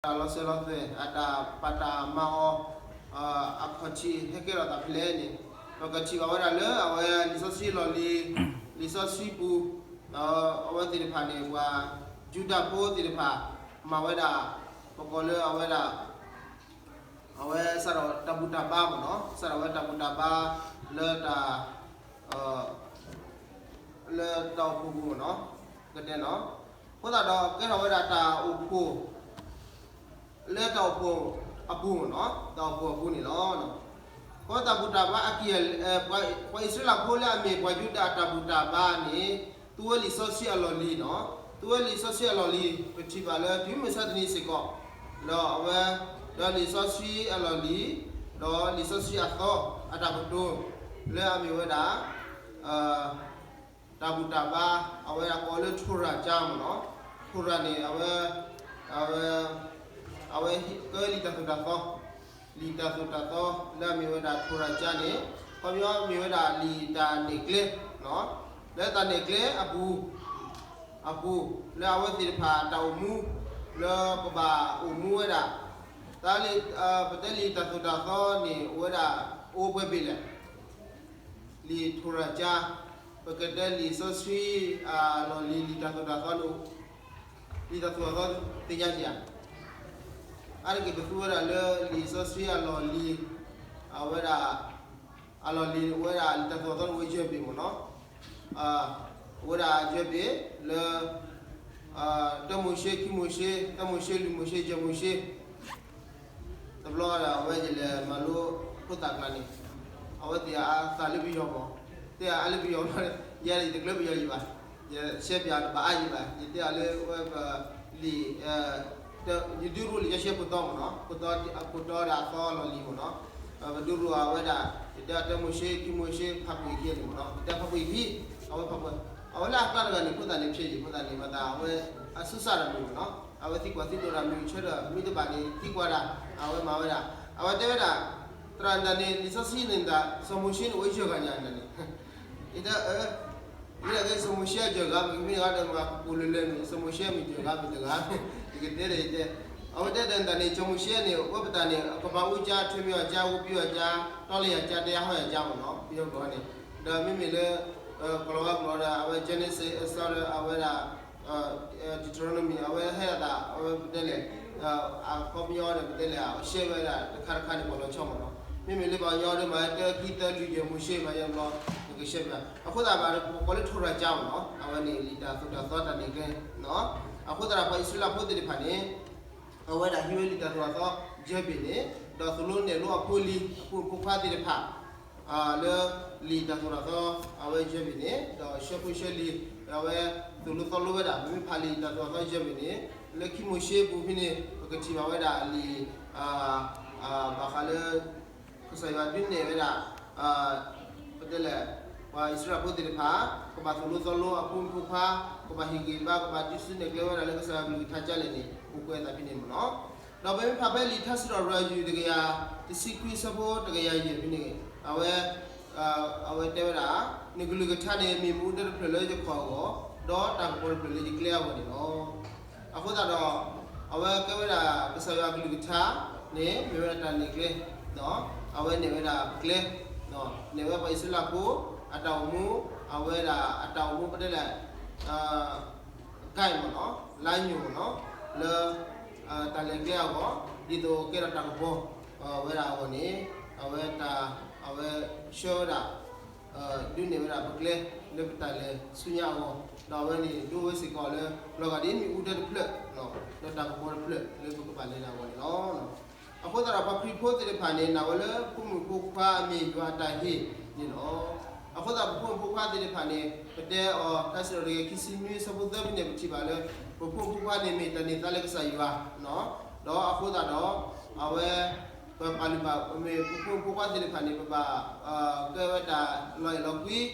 တၢ်လီၤစၢၤလီၤသွဲၣ် အတၢ်ပာ်တၢ်မၤအီၤ အခီၣ်ထံးဟဲကဲထီၣ်သးဖဲလဲၣ်န့ၣ် ပကထံၣ်ဘၣ်ဝဲဒၣ်လၢအဝဲလံာ်စီဆှံအလီၢ်လံၤ လံာ်စီဆှံပူၤ အဝဲသ့ၣ်တဖၣ်န့ၣ် ပှၤယူဒၤဖိသ့ၣ်တဖၣ် မၤဝဲဒၣ် ပကိးလၢအဝဲဒၣ် အဝဲစးထီၣ်တၢ်ဘူၣ်တၢ်ဘါမ့ၢ်နီၤ စးထီၣ်ဝဲတၢ်ဘူၣ်တၢ်ဘါ လၢတၢ် လၢတၢ်အိၣ်ဖှိၣ်ပူၤမ့ၢ်နီၤ ကတဲနီၤ အဃိသတးဒီးကဲထီၣ်ဝဲဒၣ်တၢ်အိၣ်ဖှိၣ် လၢတၢ်အိၣ်ဖှိၣ်အပူၤမ့ၢ်နီၤ တၢ်အိၣ်ဖှိၣ်အပူၤန့ၣ်လီၤ. အဃိတၢ်ဘူၣ်တၢ်ဘါအက့ၢ် ပှၤအံၣ်စရ့လးဖိလၢအမ့ၢ်ပှၤယူဒၤအတၢ်ဘူၣ်တၢ်ဘါန့ၣ် သူဝဲလံာ်စီဆှံအလီၢ်လံၤနီၤ သူဝဲလံာ်စီဆှံအလီၢ်လံၤ ပထံၣ်ဘၣ်လၢတုၤမုၢ်မဆါတနံၤစ့ၢ်ကီး ဒီးအဝဲ ဒီးလံာ်စီဆှံအလီၢ်လံၤ ဒီးလံာ်စီဆှံအသီအတၢ်ကတိၤ လၢအမ့ၢ်ဝဲဒၣ် တၢ်ဘူၣ်တၢ်ဘါ အဝဲဒၣ်ကိးလၢ Torah ကါမ့ၢ်နီၤ Torah န့ၣ် အဝဲ အဝဲ အဝဲကဲလံာ်တၢ်သိၣ်တၢ်သီ လံာ်တၢ်သိၣ်တၢ်သီ လၢအမ့ၢ်ဝဲဒၣ် Torah ကါန့ၣ် ခီပညီမ့ၢ်ဝဲဒၣ်လံာ်တၢ်နဲၣ်ကျဲ လၢတၢ်နဲၣ်ကျဲအပူၤ အပူၤ လၢအဝဲသ့ၣ်တဖၣ်အတၢ်အိၣ်မူ လၢကဘၣ်အိၣ်မူဝဲဒၣ် တၢ်လံာ် ပတဲလံာ်တၢ်သိၣ်တၢ်သီန့ၣ် အိၣ်ဝဲဒၣ် အိၣ်ပှဲၤဘ့ၣ်လဲၣ် လံာ် Torah ကါ ပကတဲလံာ်စီဆှံအလီၢ်လံၤ လံာ်တၢ်သိၣ်တၢ်သီန့ၣ် လံာ်တၢ်သိၣ်တၢ်သီသ့ၣ်ညါက့ၤဧါ အါတက့ၢ်ပသူဝဲဒၣ်လၢလံာ်စီဆှံအလီၢ်လံၤ အဝဲဒၣ် အလီၢ်လံၤအိၣ်ဝဲဒၣ်လံာ်တၢ်သိၣ်တၢ်သီန့ၣ်အိၣ်ဝဲယဲၢ်ဘ့ၣ်မ့ၢ်နီၤ အိၣ်ဝဲဒၣ်ယဲၢ်ဘ့ၣ်လၢ တၢမိၤၡ့ ခံမိၤၡ့ သၢမိၤၡ့ လွံၢ်မိၤၡ့ ယဲၢ်မိၤၡ့ တဘျီအဝဲယလဲၤမၤလိဖိသၣ်ကျါန့ၣ် အဝဲသ့ၣ်အသးလၢပယီၤမး တဲအါလၢပယီၤ ယဲယတကျၢပယီၤယံၤဘၣ် ယရှဲပၠးတဘၣ်အါယံၤဘၣ် ယတဲအီၤလၢဝဲပလံာ် ယဒုးရူၢ်လံာ်စီဆှံအခိၣ်တီမ့ၢ်နီၤ အခိၣ်တီဒီးအသီအလီၢ်လံၤမ့ၢ်နီၤ ပဒုးရူၢ်အဝဲဒၣ် ယတဲတၢမိၤၡ့ ခံမိၤၡ့ ဖးပှ့ၤခံန့ၣ်မ့ၢ်နီၤ ယတဲဖးပှ့ၤခံ အဝဲဖးပှ့ၤ အဝဲလၢအကျါတဂၤန့ၣ် ဖိသၣ်န့ၣ်ဖျဲးယံၤ ဖိသၣ်န့ၣ်မၤသးအဝဲ အဆူၣ်စၢ်တၢ်မုာ်မ့ၢ်နီၤ အဝဲသံကွၢ်သံဒိးတၢ်မုာ်ဆၢဒီး မ့ၢ်တဘၣ်န့ၣ် သံကွၢ်တၢ် အဝဲမၤဝဲဒၣ် အဝဲတဲဝဲဒၣ် သရၣ်တၢ်န့ၣ် လံာ်စီဆှံန့ၣ်ဒၣ် စီၤမိၤၡ့န့ၣ်အိၣ်ယဲၢ်ဂၤညါန့ၣ် ယတဲ မ့ၢ်ဒၣ်က့ စီၤမိၤၡ့အယဲၢ်ဂၤ မ့ၢ်မ့ၢ်ဂၤဒီးမၤကပူၤလၢလၢန့ၣ် စီၤမိၤၡ့မ့ၢ်ယဲၢ်ဂၤမ့ၢ်တဂၤ ယကတဲဒီးယတဲ အဝဲတဲဒီးတၢ်န့ၣ် စီၤမိၤၡ့န့ၣ် ဝဲပတၢ်န့ၣ် ကမၤအူကါ ထွဲမံအီၤကါ ဝူပံအီၤကါ တီလၢယၤကါ တဲအဟီၣ်ယၤကါမ့ၢ်နီၤ ပယီၤကျိာ်န့ၣ် ဒီးမ့မ့ၢ်လၢ ကလီၤဝါကျိာ်ဒီး အဝဲ Genesis Exodus အဝဲဒၣ် Deuteronomy အဝဲဟဲအသး အဝဲပတဲလဲၣ် အခီပညီဒီးပတဲလဲၣ် အရှဲဝဲဒၣ်တခါတခါန့ၣ် ပှၤလီၤဆီမ့ၢ်နီၤ မ့မ့ၢ်လၢပှၤကညီဒီးမၤတၢ ခံ သၢ လွံၢ် ယဲၢ် မိၤၡ့ မၤယဲၢ်ဘျီ နကရှဲပၠး အဃိသတးဘၣ်ဒီး ပကိးလၢ Torah ကါမ့ၢ်နီၤ အဝဲန့ၣ် လံာ်တၢ်သိၣ်တၢ်သီတၢ်နဲၣ်ကျဲ အဃိသတးဒီး ပှၤအံၣ်စရ့လးဖိသ့ၣ်တဖၣ်န့ၣ် အဝဲဒၣ်ဟံးဝဲလံာ်တၢ်သိၣ်တၢ်သီ ယဲၢ်ဘ့ၣ်န့ၣ် ဒီးသိၣ်လိနဲၣ်လိအဖိအလံၤ အဖိမုၣ်ဖိခွါသ့ၣ်တဖၣ် လၢလံာ်တၢ်သိၣ်တၢ်သီ အဝဲယဲၢ်ဘ့ၣ်န့ၣ် ဒီးဆှၢဖိဆှၢလံာ် အဝဲသိၣ်လိသီလိဝဲဒၣ် ပမ့ၢ်ဖးလံာ်တၢ်သိၣ်တၢ်သီယဲၢ်ဘ့ၣ်န့ၣ် လၢခံမိၤၡ့ပူၤဖဲန့ၣ် ပကထံၣ်ဘၣ်ဝဲဒၣ်လံာ် ဘၣ်ဃးလၢ ကစၢ်ယွၤဒုးနဲၣ်ဝဲဒၣ် ပတဲလဲၣ် ပှၤအံၣ်စရ့လးဖိသ့ၣ်တဖၣ် ကဘၣ်သိၣ်လိသီလိအဖိမုၣ်ဖိခွါ ကဘၣ်ဟ့ၣ်ဂံၢ်ဘါ ကဘၣ်ဒုးဆူနဲၣ်ကျဲဝဲဒၣ်လၢကစၢ်ယွၤကလုၢ်ကထါကါလဲၣ်န့ၣ် အိၣ်ကွဲးအသးဖဲန့ၣ်မ့ၢ်နီၤ. ဒီးပမ့ၢ်ဖးဖဲလံာ်ထါစံးထီၣ်ပတြၢၤ ယုၢ်တကယၤတဆံခွံဆၢဖိတကယၤယဲၢ်ဖဲန့ၣ် အဝဲ အဝဲတဲဝဲဒၣ် နကလုၢ်ကထါန့ၣ် မ့ၢ်မူဒါတဖျၢၣ်လၢယခီၣ်အဂီၢ် ဒီးတၢ်ကပီၤတဖျၢၣ်လၢယကျဲအဂီၢ်န့ၣ်လီၤ. အဃိသတးဒီး အဝဲကဲဝဲဒၣ် ကစၢ်ယွၤအကလုၢ်ကထါန့ၣ် မ့ၢ်ဝဲဒၣ်တၢ်နဲၣ်ကျဲ အဝဲနဲၣ်ဝဲဒၣ်ပကျဲ နဲၣ်ဝဲပှၤအံၣ်စရ့လးဖိ အတၢ်အိၣ်မူ အဝဲဒၣ်အတၢ်အိၣ်မူပတဲလဲၣ် ကါအံၤမ့ၢ်နီၤ လါညိၣ်မ့ၢ်နီၤ လၢ တၢ်လဲၤကျဲအဂီၢ် ဒ်သိးကဲထီၣ်တၢ်ကပီၤ ဝဲဒၣ်အဂီၢ်န့ၣ် အဝဲတၢ် အဝဲဆှၢဝဲဒၣ် ဒုးနဲၣ်ဝဲဒၣ်ပကျဲ လၢပတၢ်လဲၤဆူညါအဂီၢ် ဒီးအဝဲန့ၣ်ဒိဝဲစ့ၢ်ကီးလၢ လီၤဂာ်ဒ်မ့ၣ်အူဒၢတဖျၢၣ် ဒီးတၢ်ကပီၤတဖျၢၣ်လၢပကဘၣ်လဲၤဒၣ်အဂီၢ်န့ၣ်လီၤ. အဃိသတးဒီးပှၤခရံာ်ဖိသ့ၣ်တဖၣ်န့ၣ် နာ်ဝဲလၢဖိမုၣ်ဖိခွါအမ့ၢ်ယွၤအတၢ်ဟ့ၣ်န့ၣ်လီၤ. အဃိသတးဒီးပဖိမုၣ်ဖိခွါသ့ၣ်တဖၣ်န့ၣ် ပတဲအီၤ ထါစံးထီၣ်တကယၤခံဆံနွံဆၢဖိသၢဖဲန့ၣ် ပထံၣ်ဘၣ်လၢ ပဖိမုၣ်ဖိခွါန့ၣ်မ့ၢ်တၢ်န့ၢ်သါလၢကစၢ်ယွၤ ဒီးအဃိသတးဒီး အဝဲ ပပာ်လုၢ်ပာ် မ့ၢ်ပဖိမုၣ်ဖိခွါသ့ၣ်တဖၣ်န့ၣ် ပဘၣ် ကဲဝဲတၢ်လီၤအဲၣ်လီၤကွံ ဒီး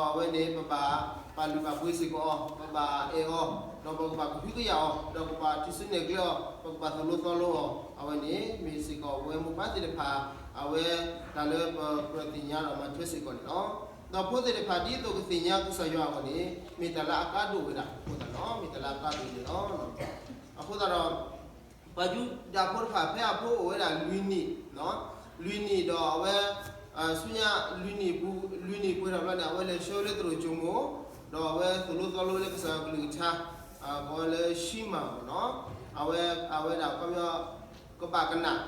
အဝဲန့ၣ် ပဘၣ်ပာ်လုၢ်ပာ်ပှ့ၤစ့ၢ်ကီးအီၤ ပဘၣ်အဲၣ်အီၤ ဒီးပကဘၣ်ကဟုကယာ်အီၤ ဒီးပဘၣ်ထူၣ်စုနဲၣ်ကျဲအီၤ ပကဘၣ်သိၣ်လိသီလိအီၤ အဝဲန့ၣ် မ့ၢ်စ့ၢ်ကီးပဝဲမိၢ်ပၢ်သ့ၣ်တဖၣ် အဝဲတၢ်လၢပကြၢးသ့ၣ်ညါဒီးမၤထွဲစ့ၢ်ကီးန့ၣ်လီၤ. ဒီးဖိသ့ၣ်တဖၣ်ဒ်သိးကသ့ၣ်ညါကစၢ်ယွၤအဂီၢ်န့ၣ် မ့ၢ်တၢ်လၢအကါဒိၣ်ဝဲဒၣ်အဃိသတးလီၤ. မ့ၢ်တၢ်လၢအကါဒိၣ်န့ၣ်လီၤ. အဃိသတးဒီး ပှၤယူဒၤဖိတဖၣ် ဖဲအဖိအိၣ်ဝဲဒၣ်လွံၢ်နံၣ်, လွံၢ်နံၣ်ဒီးအဝဲ ဆူညါ လွံၢ်နံၣ်ပူၤ လွံၢ်နံၣ်ပှဲၤထီၣ်ဘျီန့ၣ် အဝဲလဲၤဆှၢလၢသရိာ်ကၠိၤမိၤ, ဒီးအဝဲသိၣ်လိသီလိလၢကစၢ်ယွၤကလုၢ်ကထါ ကိးဝဲလၢ ရှံမၤ မ့ၢ်နီၤ, အဝဲ အဝဲဒၣ်ခီပညီ ကဘၣ်ကနၣ်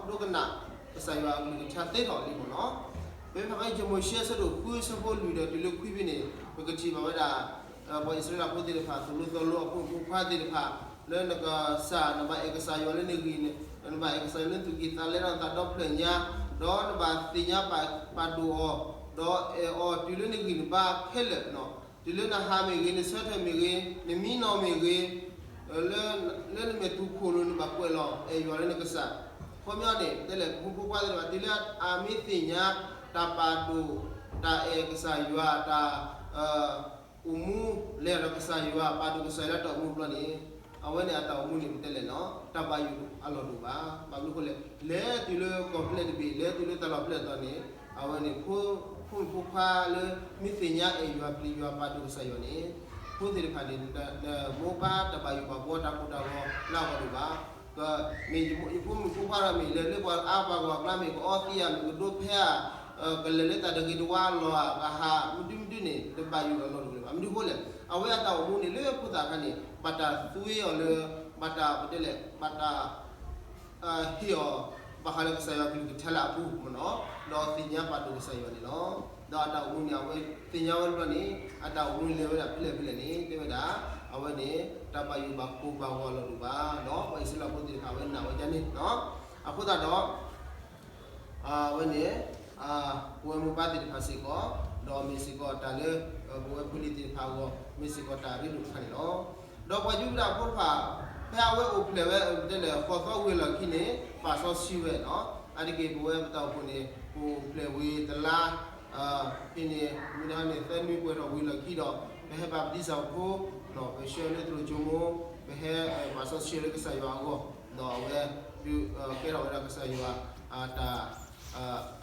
ဒိကနၣ် ကစၢ်ယွၤအကလုၢ်ကထါသ့ထီၣ်လံမ့ၢ်နီၤ. ပမ့ၢ်ဖးဖဲယမိၤၡ့အဆၢဒိၣ်ဃု အဆၢဖိလွံၢ်ဒီးတုၤလၢခွံဖဲန့ၣ် ပကထံၣ်ဘၣ်ဝဲဒၣ် ပှၤအံၣ်စရ့လးဖိသ့ၣ်တဖၣ် သိၣ်လိသီလိအဖိမုၣ်ဖိခွါသ့ၣ်တဖၣ် လၢနကစၢ် နဘၣ်အဲၣ်ကစၢ်ယွၤလၢနဂံၢ် နဘၣ်အဲၣ်ကစၢ်ယွၤလၢနသူၣ်ကံၢ်သးလဲဒီးနသးဒီဖျၢၣ်ညါ, ဒီးနဘၣ်သ့ၣ်ညါပာ်ဒိၣ်အီၤ, ဒီးအဲၣ်အီၤတုၤလၢနဂံၢ်နဘါခဲလၢာ်နီၤ, တုၤလၢနဟးမ့ၢ်ဂ့ၤ, နဆၢထၢၣ်မ့ၢ်ဂ့ၤ, နမံနီၤမ့ၢ်ဂ့ၤ, လၢ လၢနမဲာ်တူၢ်ခိၣ်လိၤ နဘၣ်ကွဲးလီၤအဲၣ်ယွၤလၢနကစၢ်. ခီပညီန့ၣ် ပတဲလဲၣ် ပဖိမုၣ်ဖိခွါသ့ၣ်တဖၣ် တုၤလၢအမ့ၢ်သ့ၣ်ညါ တၢ်ပာ်ဒိၣ် တၢ်အဲၣ်ကစၢ်ယွၤ တၢ် အိၣ်မူ လဲၤဒီးကစၢ်ယွၤ ပာ်ဒိၣ်ကစၢ်ယွၤလၢတၢ်အိၣ်မူဘျီန့ၣ်, အဝဲန့ၣ်အတၢ်အိၣ်မူန့ၣ် ပတဲလဲၣ်နီၤ တၢ်ဘၣ်ယိၣ်အလီၢ်တအိၣ်ဘၣ်. ဘၣ်မနုၤအဃိလဲၣ်, လဲၤတုၤလၢကီၢ်ဖဲလဲၣ်တဘ့ၣ် လဲၤတုၤလၢတၢ်လီၢ်ဖဲလဲၣ်တတီၤန့ၣ်, အဝဲန့ၣ် ဖိ ဖိမုၣ်ဖိခွါလၢ မ့ၢ်သ့ၣ်ညါအဲၣ်ယွၤပျံၤယွၤပာ်ဒိၣ်ကစၢ်ယွၤန့ၣ်, ဖိသ့ၣ်တဖၣ်န့ၣ် မိၢ်ပၢ်တၢ်ဘၣ်ယိၣ်ဘၣ်ဘှီတၢ်ကိၢ်တၢ်ဂီၤလၢအဂီၢ်တအိၣ်ဘၣ်. မ့ၢ်ယဖိမုၣ်ဖိခွါဒီးမ့ၢ်လဲၤလၢပှၤအါပှၤဂီၢ်အကျါ မ့ၢ်ကအီသံးဧါ မ့ၢ်ကဒိဖဲဧါ, ကလဲၤလၢတၢ်တဂ့ၤတဝါအလီၢ်ဧါ ကဟးမနုၤမနုၤန့ၣ် တဘၣ်ယိၣ်အလီၢ်တအိၣ်လၢၤဘၣ်. မနုၤအဃိလဲၣ်, အဝဲအတၢ်အိၣ်မူန့ၣ် လၢဖိသၣ်အခါန့ၣ် ဘၣ်တၢ်သွ့အီၤလၢ ဘၣ်တၢ်ပတဲလဲၣ် ဘၣ်တၢ် ဟ့ၣ်အီၤ ဘၣ်ဃးလၢကစၢ်ယွၤကလုၢ်ကထါလၢအပူၤမ့ၢ်နီၤ, ဒီးသ့ၣ်ညါပာ်ဒိၣ်ကစၢ်ယွၤန့ၣ်လီၤ. ဒီးအတၢ်အိၣ်မူန့ၣ် အဝဲသ့ၣ်ညါဝဲတဘျီန့ၣ် အတၢ်အိၣ်မူလဲၤဝဲဒၣ်ဖဲလဲၣ်ဖဲလဲၣ်န့ၣ် တဲဝဲဒၣ် အဝဲန့ၣ် တၢ်ဘၣ်ယိၣ်ဘၣ်ကိၢ်ဘၣ်ဂီၤအလီၢ်တအိၣ်ဘၣ်. ဒီးပှၤအံၣ်စရ့လးဖိသ့ၣ်တဖၣ် အဝဲနာ်ဝဲဒ်န့ၣ်နီၤ. အဃိသတးဒီး အဝဲန့ၣ် ပဝဲမိၢ်ပၢ်သ့ၣ်တဖၣ်စ့ၢ်ကီး, ဒီးမ့ၢ်စ့ၢ်ကီးတၢ်လၢ ပဝဲဖိလံၤသ့ၣ်တဖၣ်အဂီၢ် မ့ၢ်စ့ၢ်ကီးတၢ်ရ့ဒိၣ်တခါန့ၣ်လီၤ. ဒီးပှၤယူဒၤဖိတဖၣ် ဖဲအဝဲအိၣ်ဖျဲၣ်ဝဲ ပတဲလဲၣ် ဃိးသီဝံၤအလီၢ်ခံန့ၣ် ပာ်စီဆှံဝဲနီၤ. အါတက့ၢ်ပဝဲပတၢ်အိၣ်ဖှိၣ်န့ၣ် ပအိၣ်ဖျဲၣ်ဝံၤတလါ ဖဲန့ၣ် မုၢ်တဟါန့ၣ် သၢနွံပှဲၤထီၣ်ဝံၤလီၢ်ခံဒီး ပဟဲဘၣ်ပတံၢ်စၢ်ဖိ, ပဆှၢလၢသရိာ်ကၠိမိၤ, ပဟဲပာ်စီဆှံလၢကစၢ်ယွၤအဂီၢ်, ဒီးအဝဲ ကဲထီၣ်ဝဲဒၣ်ကစၢ်ယွၤ တၢ်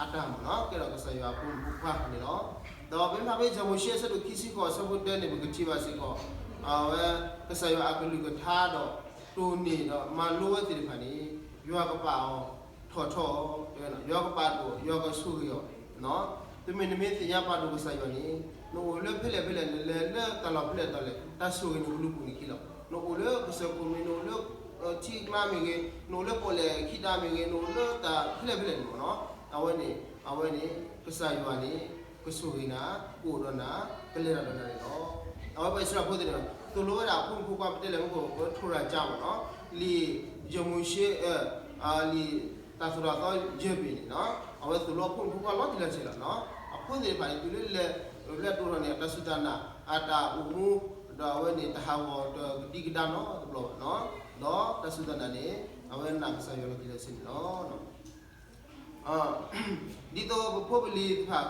အတၢ်မ့ၢ်နီၤ ကဲထီၣ်ကစၢ်ယွၤအဖိမုၣ်ဖိခွါန့ၣ်လီၤ. ဒီးပမ့ၢ်ဖးဖဲယမိၤၡ့အဆၢဒိၣ်ခံဆံဃိးအဆၢဖိတၢန့ၣ် ပကထံၣ်ဘၣ်စ့ၢ်ကီး အဝဲ ကစၢ်ယွၤအကလုၢ်ကထါဒီး တိၢ်န့ၢ်ဒီးမၤလိဝဲသ့ၣ်တဖၣ်န့ၣ် ယွၤကပာ်အီၤထီၣ်ထီ, ယွၤကပာ်ဒိၣ် ယွၤကဆိၣ်ဂ့ၤအီၤ တမ့ၢ်နမ့ၢ်သ့ၣ်ညါပာ်ဒိၣ်ကစၢ်ယွၤန့ၣ် နအိၣ်လၢဖဲလဲၣ်ဖဲလဲၣ် နလဲၤလၢတၢ်လီၢ်ဖဲလဲၣ်တတီၤလဲၣ် တၢ်ဆိၣ်ဂ့ၤနကလူၤပိာ်န့ၢ်ခံလီၤ. နအိၣ်လၢကစၢၢ်ခိၣ်မ့ၢ် နအိၣ်လၢ ထံကျါမ့ၢ်ဂ့ၤ, နအိၣ်လၢပီၣ်လဲၣ်ခံဒါမ့ၢ်ဂ့ၤ, နအိၣ်လၢတၢ်ဖဲလဲၣ်ဖဲလဲၣ်န့ၣ်မ့ၢ်နီၤ အဝဲန့ၣ် အဝဲန့ၣ် ကစၢ်ယွၤန့ၣ် ကဆိၣ်ဂ့ၤနၤ, ကအိၣ်ဒီးနၤ, ကလဲၤတၢ်ဒီးနၤန့ၣ်လီၤ. အဝဲပှၤအံၣ်စရ့လးဖိသ့ၣ်တဖၣ် သိၣ်လိဝဲဒၣ်အဖိမုၣ်ဖိခွါ ပတဲလဲၣ်မ့ၢ်က ထိရၤကၠါမ့ၢ်နီၤ, လံာ်ယမိၤၡ့ လံာ်တၢ်သိၣ်တၢ်သီယဲၢ်ဘ့ၣ်န့ၣ်နီၤ အဝဲသိၣ်လိအဖိမုၣ်ဖိခွါလီၤတံၢ်လီၤဆဲးလီၤနီၤ. အဖိသ့ၣ်တဖၣ်န့ၣ် တုၤလၢလဲၤ လဲၤတိၢ်ထီၣ်န့ၣ် တၢ်စူၢ်တၢ်နာ် အတၢ်အိၣ်မူ ဒီးအဝဲန့ၣ် တဟးဂီၤတကဒံကဒါနီတဘျီဘၣ်နီၤ. ဒီးတၢ်စူၢ်တၢ်နာ်န့ၣ် အဝဲနာ်ကစၢ်ယွၤလီၤတံၢ်လီၤဆဲးန့ၣ်လီၤ. ဒ်သိးပဖိပလံၤ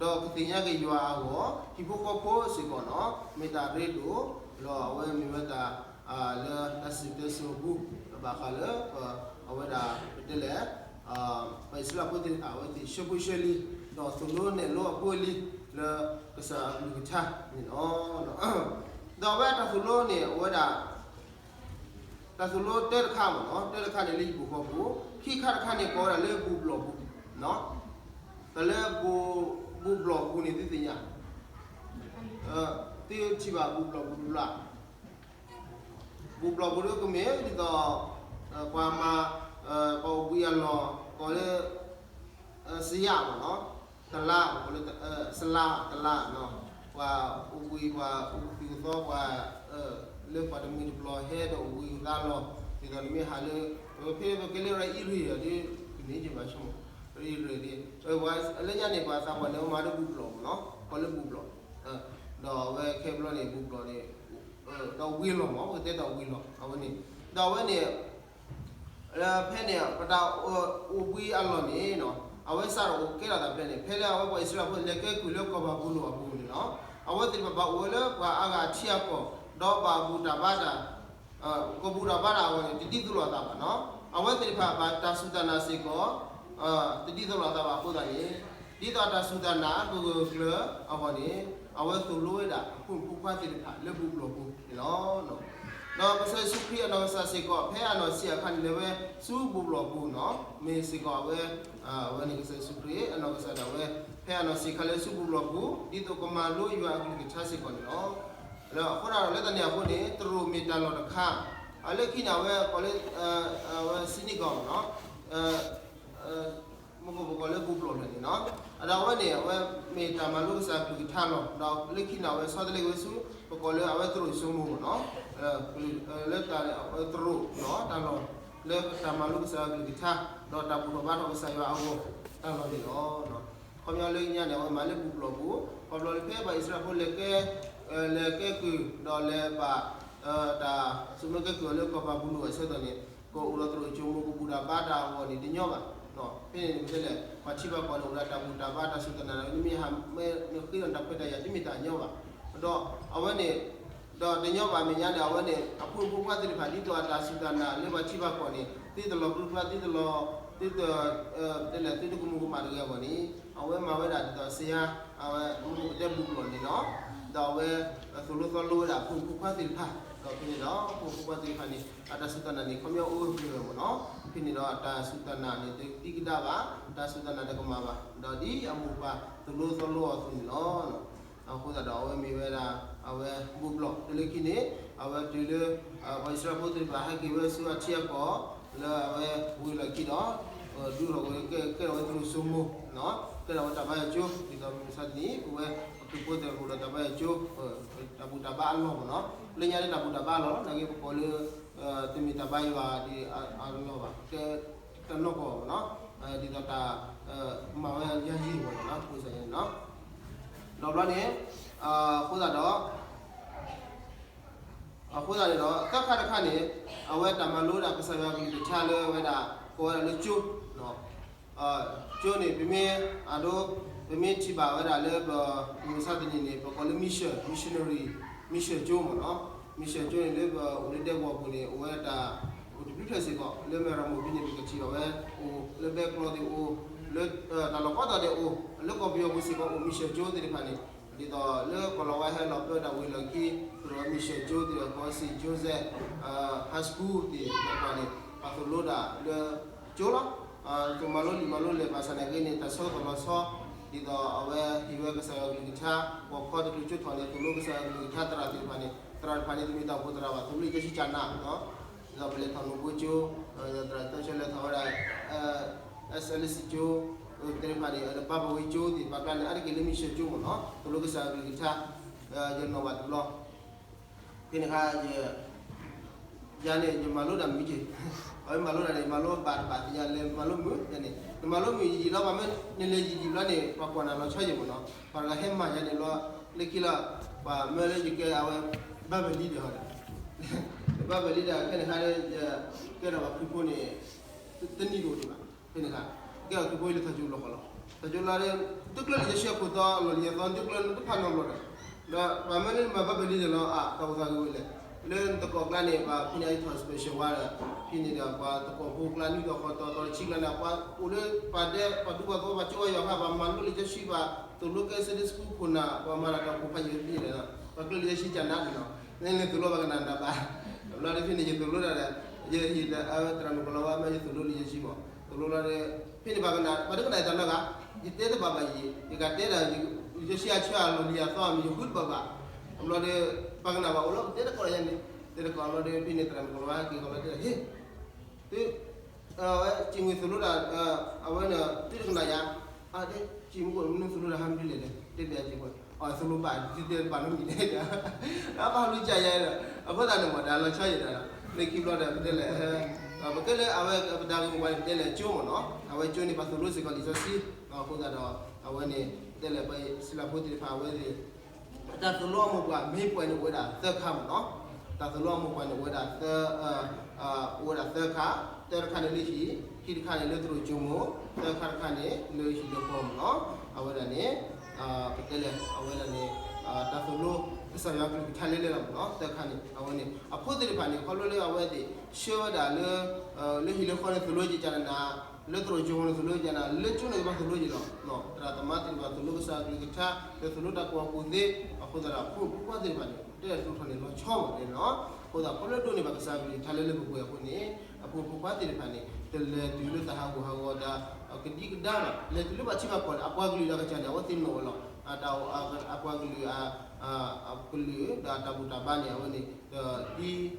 တဖၣ် ဒီးကသ့ၣ်ညါက့ၤယွၤအဂီၢ် ဟံၣ်ဖိဃီဖိစ့ၢ်ကီးနီၤ မ့ၢ်တၢ်ရ့ဒိၣ် ဒီးအဝဲမ့ၢ်ဝဲတၢ် လၢတၢ်စံၣ်တဲစိၤအပူၤ ဘၣ်ဃးလၢ အဝဲဒၣ် ပတဲလဲၣ် ပှၤအံၣ်စရ့လးဖိသ့ၣ်တဖၣ် အဝဲသ့ၣ်ဆှၢဖိဆှၢလံၤ ဒီးသိၣ်လိနဲၣ်လိအဖိအလံၤ လၢကစၢ်အကလုၢ်ကထါန့ၣ်လီၤ. ဒီးအဝဲတၢ်သိၣ်လိန့ၣ် အဝဲဒၣ် တၢ်သိၣ်လိတၢတခါမ့ၢ်နီၤ, တၢတခါန့ၣ်လၢဟံၣ်ဖိဃီဖိ, ခံခါတခါန့ၣ် ကိးဝဲဒၣ်လၢဘူၣ်ဘျီၣ်ပူၤ, တၢ်လၢ ဘူၣ်ဘျီၣ်ပူၤန့ၣ် သုသ့ၣ်ညါ, သုထံၣ်ဘၣ်ဘူၣ်ဘျီၣ်ပူၤတဘျီ, ဘူၣ်ဘျီၣ်ပူၤဒ်ကမ့ၢ်ဒ်သိး ပှၤမၤ ပှၤအိၣ်ဘှံးအလီၢ် ကိးလၢ စယါမ့ၢ်နီၤ, တလါ ကိးလၢ စလါ တလါ, ပှၤအိၣ်ဘှံး ပှၤအိၣ်ကသုၣ်ကသီ ပှၤ လၢပှၤတမှံၤတပျီၤဟဲဒီးအိၣ်ဘှံးအသးလီၤ, ဒ်သိးနမ့ၢ်ဟးလၢ ဖဲပကဲလၢရၤအံၣ်ရ့ၣ်ဒီး တမ့ၢ်ယဘၣ်ဆိကမိၣ် ရၤအံၣ်ရ့ၣ်ဒ် လၢညါန့ၣ် ပှၤသးပှၢ်န့ၣ် မၤဒီးဘူၣ်ဘျီၣ်မ့ၢ်နီၤ, ကိးလၢဘူၣ်ဘျီၣ်, ဒီးအဝဲခဲဘျီန့ၣ် ဘူၣ်ဘျီၣ်န့ၣ် ဒီးဝံၤလီၤမ့ၢ် ပကတဲဒီးဝံၤလီၤ အဝဲန့ၣ်, ဒီးအဝဲန့ၣ် ဖဲန့ၣ် ပတၢ်အိၣ်ဘှံးအလီၢ်န့ၣ် အဝဲစးထီၣ်အိၣ်ကဲထီၣ်သးဖဲန့ၣ် ဖဲလၢအဝဲပှၤအံၣ်စရ့လးဖိလဲၤကဲကုၢ်လၢကီၢ်ဘၤဘူလိၣ်အပူၤန့ၣ်လီၤ. အဝဲသ့ၣ်တဖၣ်ဘၣ်အိၣ်ဝဲလၢပှၤအါဂၤအထံအကီၢ် ဒီးဘၣ်ဘူၣ်တၢ်ဘါတၢ် ကဘူၣ်တၢ်ဘါတၢ်အဂီၢ်န့ၣ် တဒ်သိးလိာ်အသးဘၣ်နီၤ. အဝဲသ့ၣ်တဖၣ်ဘၣ်တၢ်စူၢ်တၢ်နာ်စ့ၢ်ကီး တဒ်သိးလိာ်အသးဘၣ်အဃိသတးန့ၣ် ဒ်သိးတၢ်စူၢ်တၢ်နာ်ကဂၢၢ်ကျၢၤအဂီၢ်န့ၣ် အဝဲသိၣ်လိဝဲဒၣ်အဖိမုၣ်ဖိခွါသ့ၣ်တဖၣ်လၢဘူၣ်ဘျီၣ်ပူၤန့ၣ်လီၤ. ဒီးကစၢ်ယ့ၣ်ၡူးခရံာ်အနီၢ်ကစၢ်စ့ၢ်ကီး ဖဲအနီၢ်ဆံးအခါန့ၣ် လဲၤဝဲဆူဘူးဘျီၣ်ပူၤနီၤ, မ့ၢ်စ့ၢ်ကီးအဝဲ, အဝဲန့ၣ်ကစၢ်ယ့ၣ်ၡူးခရံာ်အနီၢ်ကစၢ်ဒၣ်ဝဲ ဖဲအနီၢ်ဆံးအခါလၢဆူဘူးဘျီၣ်ပူၤ ဒ်သိးကမၤလိယွၤအကလုၢ်ကထါစ့ၢ်ကီးန့ၣ်လီၤ. အဃိသတးဒီးလၢတၢ်န့ၣ်အဃိန့ၣ် တရူးမ့ၢ်တၢ်လီၢ်တခါ, အလၢခံန့ၣ် အဝဲကိးလၢ, အဝဲ synagogue နီၤ, မ့ၢ်ပကိးလၢဘူးဘျီၣ်န့ၣ်နီၤ, ဒီးအဝဲန့ၣ် အဝဲမ့ၢ်တၢ်မၤလိကစၢ်အကလုၢ်ကထါလီၤ. ဒီးလၢခံန့ၣ် အဝဲဆီတလဲက့ၤဝဲဆူ ပကိးလၢအဝဲတရူးဆိမိၣ်နီၤ, လၢတရူးနီၤ, တၢ်လီၢ်လၢတၢ်မၤလိကစၢ်အကလုၢ်ကထါ, ဒီးတၢ်ဘူၣ်ထီၣ်ဘါထီၣ်ကစၢ်ယွၤအဂီၢ် တၢ်လီၢ်န့ၣ်လီၤ. ခီပညီလၢညါန့ၣ် အဝဲမၤလၢဘူးဘျီၣ်ပူၤ, ခီဖျိလၢဖဲပှၤအံၣ်စရ့လးဖိလဲၤကဲ, လဲၤကဲကုၢ် ဒီးလဲၤဘၣ်, တၢ်စူၢ်မၢကဲကုၢ်အီၤလၢကီၢ်ပၤဘူလိၣ်အဆၢကတီၢ်န့ၣ် ကအိၣ်ဒီးတရူးဆိမိၣ် ကဘူၣ်တၢ်ဘါတၢ်အဂီၢ်န့ၣ် တညီဘၣ်. ဖဲန့ၣ်န့ၣ် ပတဲလဲၣ် ပှၤထံပှၤကီၢ်န့ၣ် အိၣ်ဒီးတၢ်ဘူၣ်တၢ်ဘါတၢ်စူၢ်တၢ်နာ် နမ့ၢ်ဟးမ့ၢ်နဃ့ဒီးတၢ်ခွဲးတၢ်ယာ် တမ့ၢ်တၢ်ညီဘၣ်. ဒီးအဝဲန့ၣ်, ဒီးတညီဘၣ်မဲာ်ညါန့ၣ် အဝဲန့ၣ် အဖိမုၣ်ဖိခွါသ့ၣ်တဖၣ် ဒ်သိးအတၢ်စူၢ်တၢ်နာ်လၢပှၤထံပှၤကီၢ်န့ၣ် သုတလီၤပြံပြါ သုတလီၤ, သုတ, တဲလဲၣ် သုတကမူၤကမၣ်တဂ့ၤအဂီၢ်န့ၣ် အဝဲမၤဝဲဒၣ်ဒ်သိးစ့ယါ, အဝဲမ့ၢ်ပတဲဘူးဘျီၣ်န့ၣ်လီၤ. ဒီးအဝဲသိၣ်လိသီလိဝဲဒၣ်အဖိမုၣ်ဖိခွါသ့ၣ်တဖၣ်, ဒီးဖဲန့ၣ်ဒီး အဖိမုၣ်ဖိခွါသ့ၣ်တဖၣ်န့ၣ် အတၢ်စူၢ်တၢ်နာ်န့ၣ် ခီပညီအိၣ်ဝဲပှဲၤဝဲမ့ၢ်နီၤ. ဖဲန့ၣ်ဒီးအတၢ်စူၢ်တၢ်နာ်န့ၣ် တဒံကဒါဘၣ်, တၢ်စူၢ်တၢ်နာ်တကမၣ်ဘၣ်, ဒီးဒ်အမိၢ်ပၢ်သိၣ်လိသီလိအီၤအသိးန့ၣ်လီၤ. အဃိသတးဒီးအဝဲမ့ၢ်ဝဲဒၣ် အဝဲဘူးဘျီၣ် တုၤလၢခံန့ၣ် အဝဲတုၤလၢ ပှၤအံၣ်စရ့လးဖိသ့ၣ်တဖၣ် ဟဲက့ၤဝဲဆူအထံအကီၢ် လၢအဝဲဝ့ၢ်လီၢ်ခံဒီး ဒုးထီၣ်ဝဲ ကဲထီၣ်ဝဲတရူးဆိမိၣ်, ကဲထီၣ်ဝဲတၢ်ဘါယွၤကၠိ ဒ်သိးမုၢ်မဆါတနံၤ ပဝဲပှၤခရံာ်ဖိသ့ၣ်တဖၣ်အိၣ်ဒီးတၢ်ဘါယွၤကၠိ, တၢ်ဘူၣ်တၢ်ဘါအလီၢ်မ့ၢ်နီၤ. လၢညါန့ၣ်တၢ်ဘူၣ်တၢ်ဘါအလီၢ်လီၤ, နာ်က့ပကိးလၢ တမ့ၢ်တၢ်ဘါယွၤဒ်အလီၢ်ဘၣ်, ကဲတနီၢ်ကီၢ်မ့ၢ်နီၤ, ဒ်သိးတၢ် မၤဝဲယါယံၤမ့ၢ်နီၤ, ပူၤစ့ၢ်န့ၣ်နီၤ. ဒီးဘျီန့ၣ် အဃိသတးဒီး အဃိသတးန့ၣ်ဒီး သၢခါတခါန့ၣ် အဝဲတၢ်မၤလိဒၣ်ကစၢ်ယွၤကလုၢ်ကထါလၢဝဲဒၣ် ကိးဝဲဒၣ်လၢကၠိ, ကၠိန့ၣ် ပမ့ၢ်အဒိ ပမ့ၢ်ထံၣ်ဘၣ်ဝဲဒၣ်လၢပ မုၢ်မဆါတနံၤန့ၣ် ပကိးလၢ mission, missionary, mission ကၠိမ့ၢ်နီၤ. mission ကၠိန့ၣ် လၢပအိၣ်လၢဒဲကဝီၤပူၤန့ၣ် အိၣ်ဝဲဒၣ် အိၣ်တဘျုးဖျၢၣ်စ့ၢ်ကီး, လၢမဲၢ်ရမိၢ်ဖဲန့ၣ် ပကထံၣ်ဘၣ်ဝဲ အိၣ်လၢဘဲကျိၤသ့ၣ်အိၣ်, လၢတၢ်လီၢ်ကိးတီၤဒဲးအိၣ်, လၢကီၢ်ပယီၤပူၤစ့ၢ်ကီးအိၣ် mission ကၠိသ့ၣ်တဖၣ်န့ၣ် ဒ်သိးလၢကီၢ်လီၤဝါဟဲလီၤပၢတၢ်ဝံၤလီၢ်ခံ ပဒီး mission ကၠိသ့ၣ်တဖၣ် ကိး Saint Joseph High School သ့ၣ်တဖၣ်န့ၣ် ပှၤသိၣ်လိတၢ်လၢကၠိလီၤ. သိၣ်မၤလိလံာ်မၤလိလဲၢ်ဘၣ်ဆၣ်နာ်က့န့ၣ် တၢ်ဆၢကတီၢ်လီၤဆီ ဒ်သိးအဝဲဟ့ၣ်ဝဲကစၢ်ယွၤကလုၢ်ကထါ ကီၢ်ခီတချုးကၠိထီၣ်န့ၣ် သိၣ်လိကစၢ်ယွၤကလုၢ်ကထါသရၣ်သ့ၣ်တဖၣ်န့ၣ် သရၣ်တဖၣ်န့ၣ် တမ့ၢ်တၢ်အိၣ်ဖှိၣ်သရၣ်ဘၣ် သိၣ်လိလံာ်စီဆှံကၠနး ဒီးပလဲၤထီၣ်နိၣ်ဘိကၠိ, သရၣ်တၢ်ဆၢလဲၤထီၣ်ဝဲဒၣ် SLC ကၠိ, သ့ၣ်တဖၣ်န့ၣ် ဘၣ်ပဝဲကၠိသ့ၣ်တဖၣ်ကျါန့ၣ် အါတက့ၢ်လၢ mission ကၠိမ့ၢ်နီၤ သိၣ်လိကစၢ်ယွၤကလုၢ်ကထါ, ယနီၣ်ဘၣ်တဘျီ, ဖဲန့ၣ်ခါ ယၤန့ၣ် ယမၤလိတၢ်မုာ်က့ၤ, အဝဲမၤလိတၢ်န့ၣ် မၤလိဘၣ်တဘၣ်သ့ၣ်ညါလဲၤမၤလိမုာ်ယၤန့ၣ် နမၤလိမုာ်ယံာ်လီၤ ပှၤမ့ၢ်နလဲၤယံာ်ယံာ်ဘျီန့ၣ် ပှၤကွၢ်နၤလီၤဆီယံၤမ့ၢ်နီၤ ပှၤတဂၤဟဲမၤယၤန့ၣ်ဘျီ လၢခံလီၤ ပှၤမၢလၢယကဲအဝဲ Bible leader ဒီး Bible leader ခဲန့ၣ်ခါ ယကဲထီၣ်ပှၤခရံာ်ဖိန့ၣ် တနံၣ်တအိၣ်ဒံးဘၣ် ဖဲန့ၣ်ခါ ကဲထီၣ်ခရံာ်ဖိလၢထီၣ်ကၠိလီၤဃီလီၤ ထီၣ်ကၠိလီၤဒီး သုကျၢလံာ်စီဆှံအခိၣ်သီ လီၢ်လံၤအသီ သုကျၢတဖၣ်နီတဘျီဒီး ဒီးပှၤမၢလၢနမၤ Bible leader လီၤ အတၢ်အိၣ်သးဂ့ၤဝဲလဲၣ် လၢနသကိးကျါန့ၣ် ပှၤဖဲန့ၣ်အံၤထီၣ် special ဝါဒီး ဖဲန့ၣ်ဒီးပှၤသကိးဖိကျါ နွံတီၢ်ဃိးတီၢ် သီတဆံကျါန့ၣ် ပှၤအိၣ်လၢပှၤဒဲး ပှၤဒူပှၤသဝီ ပှၤကၠိဝဲယွၤခါ ပှၤမၤလိလံာ်စီဆှံ ပှၤသိၣ်လိကဲ Sunday school ခိၣ်နၢ် ပှၤမၤတၢ်တၢ်အိၣ်ဖှိၣ်ဖးယံာ်ဝဲဖဲန့ၣ်ဒီး ပှၤကျၢလံာ်စီဆှံကၢနးန့ၣ်လီၤ နလဲၤသိၣ်လိဘၣ်ကနၣ်တၢ်ဘၣ် ဘျီဒီးဖဲန့ၣ် ယသိၣ်လိတၢ်ဒီး ယဟ့ၣ်သရၣ်မုၣ်ကလီၤဝါ မ့ၢ်ယသိၣ်လိလံာ်စီဆှံမး သိၣ်လိလီၤဒီး ဖဲန့ၣ်ပှၤကနၣ် ပှၤတကနၣ်အသးနီတဂၤ ယတဲတဘၣ်ဘၣ်ယံၤ ယကတဲဒီး ယစီဆှံအဆၢအလီၢ်လံၤအသီ မ့ၢ်ယဃုတဘၣ်ဘၣ် ဘျီဒီး ပှၤကနၣ်ဘၣ်အိၣ်လီၤ ပတဲတကိးယၤန့ၣ် တဲတကိးဘျီဒီး ဖဲန့ၣ်သရၣ်မုၣ်ကလီၤဝါဟဲက့ၤဃီလီၤတဲ ဟ့ၣ် သု အဝဲစံးမုၢ်သိၣ်လိတၢ် အဝဲန့ၣ် သုတကနၣ်ယၤ အတဲ စံးမုၢ်ကအိၣ်မနုၤသိၣ်လိတၢ်ဟးမနုၤလဲၣ်တဲ တဲဘၣ်စံးမုၢ် အသိၣ်လိဘၣ် သုတဲဘၣ်နီတမံၤတဲ အပၢ်လူၤကယၤဒီး အဃိသတးန့ၣ်မး တၢ်လီၤဆီယံၤဒီး လၢခံဘျီဒီး ပတဲလဲၣ် ပကဲလၢအဝဲပတၢ်ဂ့ၢ်မိၢ်ပှၢ်န့ၣ် ပတဲလဲၣ်ကၠိမ့ၢ်နီၤ အဝဲကၠိန့ၣ် ပှၤသိၣ်လိစ့ၢ်ကီးလံာ်စီဆှံ အဃိသတးဒီး အဝဲန့ၣ် ပတဲလဲၣ် ပှၤအံၣ်စရ့လးဖိသ့ၣ်တဖၣ်အဝဲသ့ၣ် တၢ်သိၣ်လိအမိၢ်ပှၢ် main point န့ၣ် အိၣ်ဝဲဒၣ်သၢခါမ့ၢ်နီၤ. တၢ်သိၣ်လိအမိၢ်ပှၢ်န့ၣ် အိၣ်ဝဲဒၣ်သၢ, အိၣ်ဝဲဒၣ်သၢခါ, တၢတခါန့ၣ်လၢဟံၣ်, ခံတခါန့ၣ်လၢသရိာ်ကၠိမိၢ်, သၢခါတခါန့ၣ်လၢဟံၣ်လၢဃီမ့ၢ်နီၤ. အဝဲဒၣ်န့ၣ် ပတဲလဲၣ် အဝဲဒၣ်န့ၣ် တၢ်သိၣ်လိကစၢ်ယွၤကလုၢ်ကထါလဲလဲလီၤမ့ၢ်နီၤ. သၢခါန့ၣ် အဝဲန့ၣ် အဖိသ့ၣ်တဖၣ်န့ၣ် ခီဖျိလၢအဝဲသ့ၣ် ဆှၢဝဲဒၣ်လၢ လၢဟံၣ်လၢဃီန့ၣ် သိၣ်လိကကနနၤ လၢသရိာ်ကၠိမိၢ်န့ၣ် သိၣ်လိကကနနၤ လၢကၠိန့ၣ်ကဘၣ်သိၣ်လိက့ၤလီၤ. သရၣ်သမါသ့ၣ်တဖၣ်သိၣ်လိကစၢ်ကလုၢ်ကထါ လၢသိၣ်လိတၢ်ကူၣ်ဘၣ်ကူၣ်သ့ အဃိသတးဒီး ဖိမုၣ်ဖိခွါသ့ၣ်တဖၣ်န့ၣ် တဲဒိၣ်ထီၣ်န့ၣ်လီၤဆီမ့ၢ်န့ၣ်လီၤ. အဃိသတး ခီဖျိဒိးန့ၢ်ဘၣ်ကစၢ်အကလုၢ်ကထါလၢလၢပှဲၤပှဲၤအဃိန့ၣ် အဖိမုၣ်ဖိခွါသ့ၣ်တဖၣ်န့ၣ် တလဲၤတုၤလၢတၢ်ဟးဂူာ်ဟးဂီၤတၢ်ကဒံကဒါဘၣ်, လဲၤတုၤလၢဘၣ်ထံဘၣ်ကီၢ်န့ၣ် အပှၤကလုာ်ဒီးကစၢ်န့ၣ် အဝဲသ့ၣ်နီၣ်ဝဲလီၤ. အပှၤကလုာ် အကလုာ်ဒီးတၢ်ဘူၣ်တၢ်ဘါန့ၣ် အဝဲန့ၣ်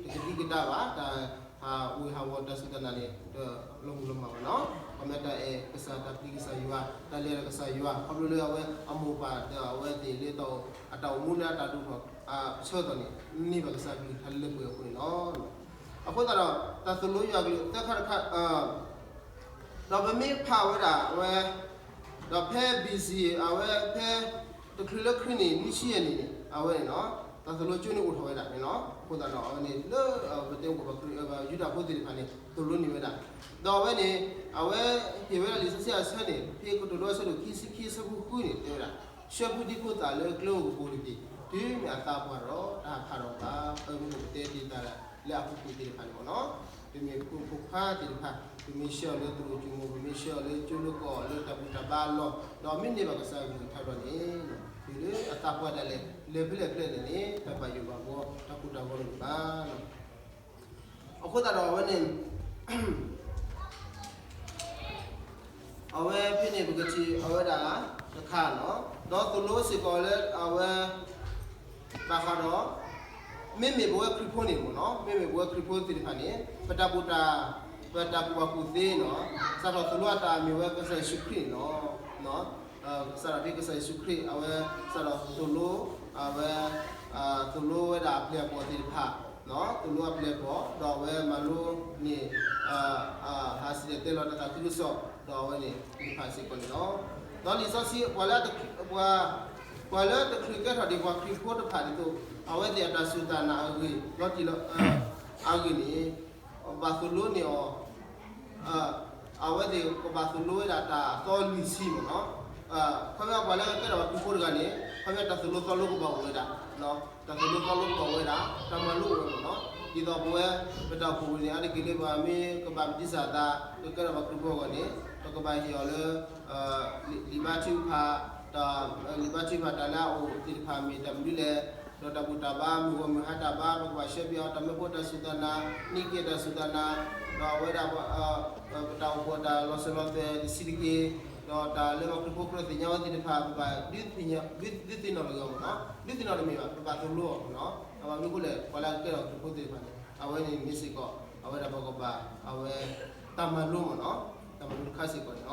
တကဒံကဒါဘၣ်, တၢ်ဟးဂူာ်ဟးဂီၤတၢ်စူၢ်တၢ်နာ်န့ၣ် တလီၤမုၢ်လီၤမၢ်ဘၣ်နီၤ. ခီဖျိတၢ်အဲၣ်ကစၢ် တၢ်ပျံၤကစၢ်ယွၤ တၢ်လဲၤဒီးကစၢ်ယွၤ ခီဖျိလၢအဝဲအမိၢ်ပၢ်ဒီးအဝဲသ့ၣ်လၢ အတၢ်အိၣ်မူလၢအတၢ်ဒိၣ်ထီၣ်အဆၢကတီၢ်န့ၣ် န့ၢ်ဘၣ်ကစၢ်အကလုၢ်ကထါလၢလၢပှဲၤပှဲၤအဃိန့ၣ်လီၤ. အဃိသတးဒီး တၢ်သိၣ်လိယွၤအကလုၢ်သၢခါတခါ ဒီးပမ့ၢ်ဖးဝဲဒၣ်အဝဲ ဒီးဖဲ B C အဝဲဖဲ တချုးလၢခရံာ်န့ၣ် နွံဆံယဲၢ်နံၣ်န့ၣ် အဝဲန့ၣ်နီၤ တၢ်သိၣ်လိကၠိန့ၣ်အိၣ်ထီၣ်ဝဲဒၣ်န့ၣ်လီၤ. အဃိသတးဒီးအဝဲန့ၣ်လၢ ပတဲအိၣ်ဘၣ် ယူဒၤဖိသ့ၣ်တဖၣ်န့ၣ် သိၣ်လိန့ၢ်ဝဲဒၣ်. ဒီးအဝဲန့ၣ် အဝဲဟ့ၣ်ဝဲဒၣ်လံာ်စီဆှံအဆၢန့ၣ် ဖဲကတိၤဒိအဆၢဒိၣ်ခံဆံခံအဆၢဖိဃုန့ၣ် တဲဝဲဒၣ် ဆှၢဖိဒံဖိသၣ်လၢကျဲဧိၤကပိာ်တက့ၢ်, တုၤမ့ၢ်အသးပှၢ်ဒီး တၢ်ဟးဖးထီၣ်ဘၣ်. အဝဲမ့ၢ်ပတဲတ့ၢ်တၢ်လၢအပူၤကွံာ်သ့ၣ်တဖၣ်န့ၣ်မ့ၢ်နီၤ ပမ့ၢ်ဖိမုၣ်ဖိခွါသ့ၣ်တဖၣ် ပမ့ၢ်ဆှၢအီၤလၢတရူးကၠိမိၢ် ပမ့ၢ်ဆှၢအီၤလၢကၠိလၢကီၢ်လၢတၢ်ဘူၣ်တၢ်ဘါအလီၢ် ဒီးမ့ၢ်န့ၢ်ဘၣ်ကစၢ်အကလုၢ်ကထါဒီးန့ၣ် တုၤလၢအသးပှၢ်ဒၣ်လဲာ် လဲၤဖဲလဲၣ်ဖဲလဲၣ်န့ၣ်န့ၣ် တၢ်ဘၣ်ယိၣ်ဘၣ်ဘှီ တၢ်ကိၢ်တၢ်ဂီၤတအိၣ်ဘၣ်. အဃိသတးဒီးအဝဲန့ၣ် အဝဲဖဲန့ၣ် ပကထံၣ်အဝဲဒၣ်တခါနီၤ ဒီးသိၣ်လိစ့ၢ်ကီးလၢအဝဲ ဘၣ်ဃးဒီး မ့မ့ၢ်ပဝဲခရံာ်ဖိန့ၣ်မ့ၢ်နီၤ မ့မ့ၢ်ပဝဲခရံာ်ဖိသ့ၣ်တဖၣ်န့ၣ် ပတၢ်ဘူၣ်တၢ် ပတၢ်ကူၣ်ဘၣ်ကူၣ်သ့နီၤ စးထီၣ်သိၣ်လိအတၢ်မ့ၢ်ဝဲကစၢ်ယ့ၣ်ၡူးခရံာ်န့ၣ်လီၤ. စးထီၣ်ဖဲကစၢ်ယ့ၣ်ၡူးခရံာ် အဝဲစးထီၣ်သိၣ်လိ အဝဲ သိၣ်လိဝဲဒၣ်အပျဲၢ်အဘီၣ်သ့ၣ်တဖၣ် သိၣ်လိအပျဲၢ်အဘီၣ် ဒီးအဝဲမၤလိန့ၢ် ဟးစံၣ်တဲၤတဲလီၤတၢ်သးခုကစီၣ် ဒီးအဝဲန့ၣ်သ့ၣ်တဖၣ်စ့ၢ်ကီးန့ၣ်လီၤ. ဒီးလံာ်စီဆှံ ပှၤလၢ ပှၤလၢတချုးကဲထီၣ်ဒံးပှၤခရံာ်ဖိတဖၣ်ဒ်သိး အဝဲသ့ၣ်အတၢ်စူၢ်တၢ်နာ်အဂ့ၢ် လီၤတံၢ်လီၤ အဂ့ၢ်န့ၣ် ဘၣ်သိၣ်လိန့ၢ်အီၤ အဝဲသ့ၣ်ကဘၣ်သိၣ်လိဝဲဒၣ်တၢ်အသီလွံၢ်ဆံမ့ၢ်နီၤ. ခီဖျိပှၤလၢကဲထီၣ်ပှၤခရံာ်ဖိတဂၤန့ၣ် ခီဖျိတၢ်သိၣ်လိသီလိကဘၣ်အိၣ်ဝဲဒၣ် တၢ်သိၣ်လိသီလိကဘၣ်အိၣ်ဝဲဒၣ် တၢ်မၤလိအိၣ်ဝဲမ့ၢ်နီၤ. ဒ်သိးပဝဲ ပတၢ်အိၣ်ဖှိၣ်ပူၤန့ၣ် အါတက့ၢ်လၢပှၤမ့ၢ်ကဘၣ်ပတံစၢ်သး ကကဲထီၣ်ပှၤခရံာ်ဖိအဂီၢ်န့ၣ် ပကဘၣ်ဟ့ၣ်အီၤလၢ လံာ်ဘါထုကဖၣ် လံာ်ဘါထုကဖၣ်တၢ်လၢအအိၣ်သ့ၣ်တဖၣ်မ့ၢ်တၢ်မနုၤလဲၣ်, ဒီးတၢ်ဘူၣ်တၢ်ဘါ မုၢ်ဂီၤမုၢ်ဟါတၢ်ဘါ ပကဘၣ်ရှဲပယီၤ တၢ်မၢဖိတၢ်စူၢ်တၢ်နာ် နံၣ်က့တၢ်စူၢ်တၢ်နာ် ဒီးအဝဲဒၣ် ပတၢ်အိၣ်ဖှိၣ်တၢ်လီၤစၢၤလီၤသွဲၣ်တဆံးတက့ၢ်, ဒီးတၢ်လၢပှၤခရံာ်ဖိကြၢးသ့ၣ်ညါဝဲသ့ၣ်တဖၣ် ပဘၣ်ဒုးသ့ၣ်နီၣ်လီၤက့ၤအီၤမ့ၢ်နီၤ, ဒုးသ့ၣ်နီၣ်တမ့ၢ်ဘၣ် ပဘၣ်သိၣ်လိအီၤမ့ၢ်နီၤ, အဘၣ်မနုၤအဃိလဲၣ် ပှၤလၢအကဲထီၣ်ခရံာ်ဖိသ့ၣ်တဖၣ်န့ၣ် အဝဲန့ၣ်မ့ၢ်စ့ၢ်ကီး အဝဲဒၣ်ပကဘၣ် အဝဲ တၢ်မၤလိမ့ၢ်နီၤ, တၢ်မၤလိတခါစ့ၢ်ကီးန့ၣ်လီၤ.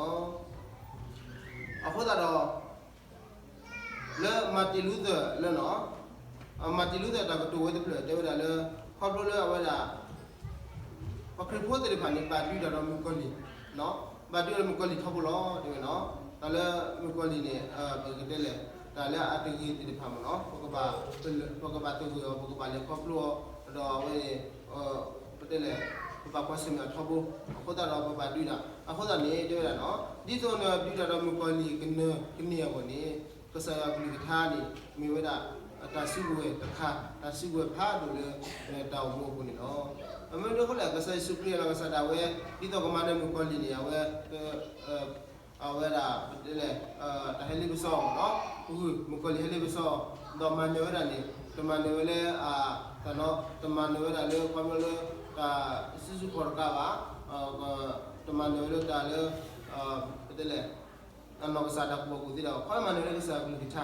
အဃိသတးဒီး လၢ Martin Luther လၢနီၤ, Martin Luther တၢ်ကတိၤဝဲတဖျၢၣ်တဲဝဲဒၣ်လၢ ခီဖျိလၢအဝဲဒၣ် ပှၤခရံာ်ဖိသ့ၣ်တဖၣ်န့ၣ် ဘၣ်ဒုးတၢ်ဒီးမုၣ်ကီၤလံၢ်, ဘၣ်ဒုးဒီးမုၣ်ကီၤလံၢ်ထီဘိလီၤ တဲဝဲနီၤ, တၢ်လၢမုၣ်ကီၤလံၢ်န့ၣ် ပကတဲလဲၣ် တၢ်လၢအတဂ့ၤသ့ၣ်တဖၣ်မ့ၢ်နီၤ, ပကဘၣ် ပကဘၣ်သဂၢၢ်အီၤ ပကဘၣ်လဲၤခီဖျိအီၤ, ဒီးအဝဲန့ၣ် ပတဲလဲၣ် ပဘၣ်ကွၢ်ဆၢၣ်မဲာ်အီၤထီဘိ, အဃိသတးဒီးပဘၣ်ဒုးတၢ်, အဃိသတးန့ၣ် တဲဝဲဒၣ်နီၤ, ဒ်သိးနဒုးတၢ်ဒီးမုၣ်ကီၤလံၢ်ကနၢၤကန့ၢ်အဂီၢ်န့ၣ် ကစၢ်ယွၤအကလုၢ်ကထါန့ၣ် မ့ၢ်ဝဲဒၣ် တၢ်စုကဝဲၤတခါ, တၢ်စုကဝဲၤဖးဒိၣ်လၢ တၢ်အိၣ်မူအပူၤန့ၣ်လီၤ. အမ့ၢ်ဒ်အဃိလဲၣ် ကစၢ်ယ့ၣ်ၡူးခရံာ်အနီၢ်ကစၢ်ဒၣ်ဝဲ ဒ်သိးကမၤနၢၤမုၣ်ကီၤလံၢ်န့ၣ် အဝဲ အဝဲဒၣ် ပတဲလဲၣ် တၢ်ဟဲလ့ပစီအီၤမ့ၢ်နီၤ, ပဂုၢ်မုၣ်ကီၤလံၢ်ဟဲလ့ပစီအီၤ, ဒီးမၤနၢၤဝဲဒၣ်န့ၣ် တမၤနၢၤဝဲလၢ တမၤနၢၤဝဲဒၣ်လၢခီဖျိလၢ တၢ်စုဆူၣ်ခီၣ်တကးဘၣ်, တမၤနၢၤဝဲလၢတၢ်လၢ ပတဲလဲၣ် အနီၢ်ကစၢ်တၢ်ကူၣ်ဘၣ်ကူၣ်သ့ဒီး ခီမၤနၢၤဝဲလၢကစၢ်ယွၤကလုၢ်ကထါ,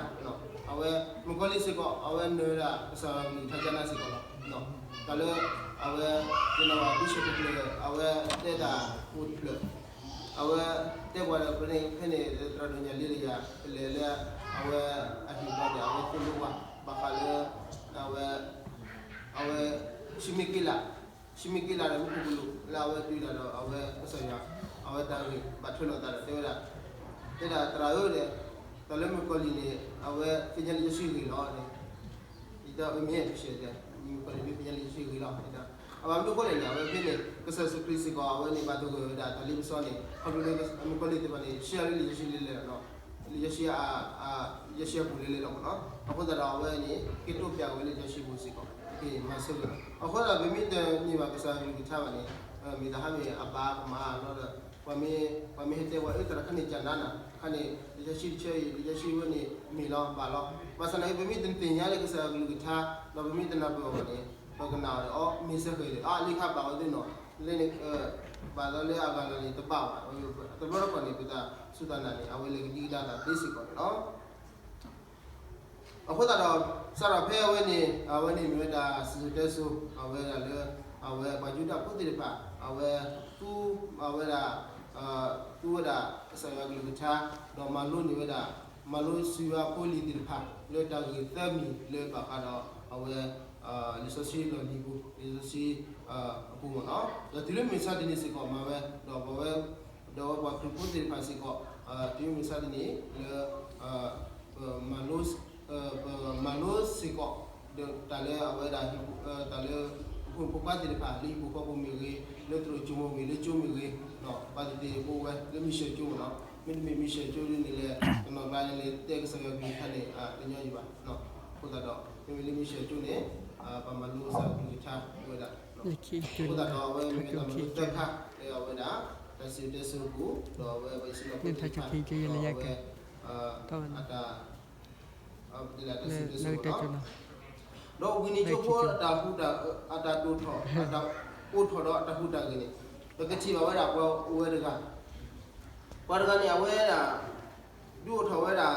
အဝဲ မုၣ်ကီၤလံၢ်စ့ၢ်ကီး အဝဲနၢၤဝဲဒၣ်ကစၢ်ယွၤကလုၢ်ကထါကနၣ်စ့ၢ်ကီးလီၤ. တၢ်လၢ အဝဲ ယနီၢ်ဘၣ်ဘုဆၣ်တဖျၢၣ် အဝဲတဲတၢ်အိၣ်တဖျၢၣ် အဝဲတဲပှၤဒီး ဖဲန့ၣ် ဖဲန့ၣ် သရၣ်ဒိၣ်ညၣ်လ့လယၤ ပလဲၤလၢ အဝဲ အဟံၣ်ဘျီဒီး အဝဲသိၣ်လိပှၤ ဘၣ်ဃးလၢ အဝဲ အဝဲ ၡမံးက့လး ၡမံးက့လးဒီးမူခိၣ်ကလူး လၢအဝဲဒုးတၢ်ဒီး အဝဲကစၢ်ယွၤ အဝဲတၢ်ဂ့ၢ်ဘၣ်ထွဲလိာ်သးဒီး တဲဝဲဒၣ် တဲဒၣ်သရၣ်ဧၢဒီး တၢ်လၢမုၣ်ကီၤလံၢ်န့ၣ် အဝဲသ့ၣ်ညါလံာ်စီဆှံဂ့ၤလီၤန့ၣ် ယတၢ်အၢမ့ၢ်ဟဲကဆှဲတဲ မုၣ်ကီၤလံၢ်မ့ၢ်သ့ၣ်ညါလံာ် စီဆှံဂ့ၤလီၤ အဘၣ်မနုၤအဃိလဲၣ်န့ၣ် အဝဲဖဲန့ၣ် ကစၢ်ယ့ၣ်ၡူးခရံာ်စ့ၢ်ကီး အဝဲန့ၣ်ဘၣ်သဂၢၢ်ဝဲဒၣ်တၢ်လ့ပစီန့ၣ် ခီဖျိလၢမုၣ်ကီၤလံၢ်သ့ၣ်တဖၣ်န့ၣ် ဆှၢလၢလံာ်စီဆှံလဲၤလဲၤလီၤနီၤ လံာ်စီဆှံ လံာ်စီဆှံအပူၤလဲၤလဲၤလီၤမ့ၢ်နီၤ အဃိသတးဒီးအဝဲန့ၣ် က့ၤတိၢ်ပျးဝဲလံာ်စီဆှံပူၤစ့ၢ်ကီး က့ၤမၤဆၢက့ၤလီၤ အဃိသတးဒီးပမ့ၢ်တန့ၢ်ဘၣ်ကစၢ်ယွၤကလုၢ်ကထါဘၣ်န့ၣ် မ့ၢ်တဟါမ့ၢ်အဘၣ်ကမၣ်လီၤဒီး ပှၤမ့ၢ်ဟဲတဲပှၤအၢ သရၣ်တခါန့ၣ်ကနၣ်နၤ တခါန့ၣ် လံာ်စီဆှံတဆၢအံၤ လံာ်စီဆှံဝဲန့ၣ် မ့ၢ်လီၤဘၣ်လီၤ ဘၣ်ဆၣ်သနာ်က့ ပမ့ၢ်တသ့ၣ်ညါလၢကစၢ်ယွၤကလုၢ်ကထါ ဒီးပမ့ၢ်တနၢ်ပၢၢ်အီၤဘၣ်န့ၣ် ပကနၣ်အီၤန့ၣ် အီ မ့ၢ်စ့ၢ်ကီးန့ၣ် အလံာ်ခါဘၣ်ဝဲသ့ၣ်နီၤ လၢန့ၣ် ဘၣ်သးလၢအဂၤလီၤန့ၣ် တဘၣ်ဘၣ်, တဘျီတခီၣ်န့ၣ် ပတၢ်စူၢ်တၢ်နာ်န့ၣ် အဝဲလဲၤကဒံကဒါတၢ်သ့စ့ၢ်ကီးန့ၣ်လီၤ. အဃိသတးဒီး စးထီၣ်ဖဲအဝဲန့ၣ် အဝဲန့ၣ်မ့ၢ်ဝဲဒၣ် စံၣ်စိၤတဲစိၤ အဝဲဒၣ်လၢ အဝဲပှၤယူဒၤဖိသ့ၣ်တဖၣ် အဝဲ သူ အဝဲဒၣ် သူဝဲဒၣ်ကစၢ်ယွၤကလုၢ်ကထါ ဒီးမၤလိန့ၢ်ဝဲဒၣ် မၤလိစံးဝဲအဖိအလံၤသ့ၣ်တဖၣ် လၢတၢ်ဂ့ၢ်သၢမံၤလၢဘၣ်ဃးဒီးအဝဲ လံာ်စီဆှံလီၢ်လံၤပူၤ လံာ်စီဆှံအပူၤမ့ၢ်နီၤ ဒီးတုၤလၢမုၢ်မဆါတနံၤစ့ၢ်ကီးမၤဝဲ ဒီးပဝဲ ဒီးဝဲပှၤခရံာ်ဖိသ့ၣ်တဖၣ်စ့ၢ်ကီး တုၤလၢမုၢ်မဆါတနံၤလၢ ပမၤလိ ပမၤလိစ့ၢ်ကီး ဒီးတၢ်လၢအဝဲဒၣ် တၢ်လၢ ပဖိမုၣ်ဖိခွါသ့ၣ်တဖၣ် လၢဟံၣ်ဖိဃီဖိမ့ၢ်ဂ့ၤ လၢသရိာ်စိမိၤမ့ၢ်ဂ့ၤ လၢကၠိမ့ၢ်ဂ့ၤ ဘၣ်သ့ၣ်သ့ၣ်အိၣ်ဝဲလၢမံၤစၢၤကၠိမ့ၢ်နီၤ မ့တမ့ၢ်မံၤစၢၤကၠိဒ်န့ၣ်လဲၣ် တနီၤကျါန့ၣ်လဲၣ် တဲကစၢ်ယွၤကလုၢ်ကထါန့ၣ် တညီယံၤဘၣ်. အဃိသတးဒီး မ့မ့ၢ်လၢမံၤစၢၤကၠိန့ၣ် ပမၤလိကစၢ်ယွၤကလုၢ်ကထါဝဲဒၣ် အဃိသတးဒီးအဝဲမ့ၢ်တၢ်မၤလိသၢခါ လၢအဝဲဒၣ် တၢ်စံၣ်စိၤတဲစိၤအပူၤ ဒီးအဝဲပှၤအံၣ်စရ့လးဖိသ့ၣ်တဖၣ် ဒီးအဝဲ အတၢ် ပတဲလၢတၢ်စံၣ်စိၤတဲစိၤမ့ၢ်နီၤ ဒီးဝံၤန့ၣ်ကၠိဖိအတၢ်ဟူးတၢ် အတၢ်ဒိၣ်ထီၣ် အတၢ်အိၣ်ထီၣ်ဒီးအတၢ်ဟူးတၢ်ဂဲၤန့ၣ် ပကထံၣ်ဘၣ်ဝဲဒၣ်ပှၤအိၣ်ဝဲတဂၤ ပှၤတဂၤန့ၣ် အဝဲဒၣ် ဒုးအိၣ်ထီၣ်ဝဲဒၣ်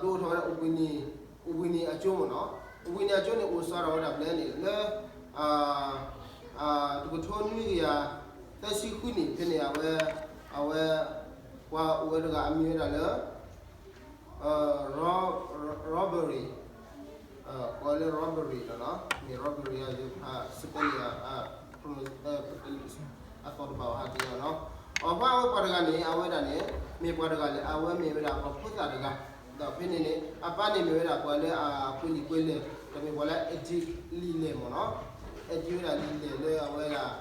ဒုးအိၣ်ထီၣ်ဝဲဒၣ် အိၣ်ဘှံးနံၤအကၠိမ့ၢ်နီၤ အိၣ်ဘှံးနံၤအကၠိန့ၣ် အိၣ်စှၤထီၣ်ဝဲဒၣ်ဖဲန့ၣ် လၢ တကထိနွံကယၤ သၢဆံဃုနံၣ်ဖဲန့ၣ် အဝဲ အဝဲ ပှၤအိၣ်ဝဲတဂၤအမံၤဝဲဒၣ်လၢ Robbery ကိးလၢ Robbery လီၤနီၤ မ့ၢ် Robbery အ spelling အသီၣ်တဘၣ်အီၤဟးတ့ၢ်လီၤနီၤ အပှၤဝဲပှၤတဂၤန့ၣ် အဝဲဒၣ်န့ၣ် မ့ၢ်ပှၤတဂၤလၢ အဝဲမ့ၢ်ဝဲဒၣ်ပှၤဖိသၣ်တဂၤ ဒီးဖဲန့ၣ်န့ၣ် အပၢ်န့ၣ်မ့ၢ်ဝဲဒၣ်ပှၤလၢအကွဲးလံာ်ကွဲးလဲၢ် ဒီးမ့ၢ်ပှၤလၢအ edit လံာ်လဲၢ်မ့ၢ်နီၤ edit ဝဲဒၣ်လံာ်လဲၢ်လၢအဝဲဒၣ်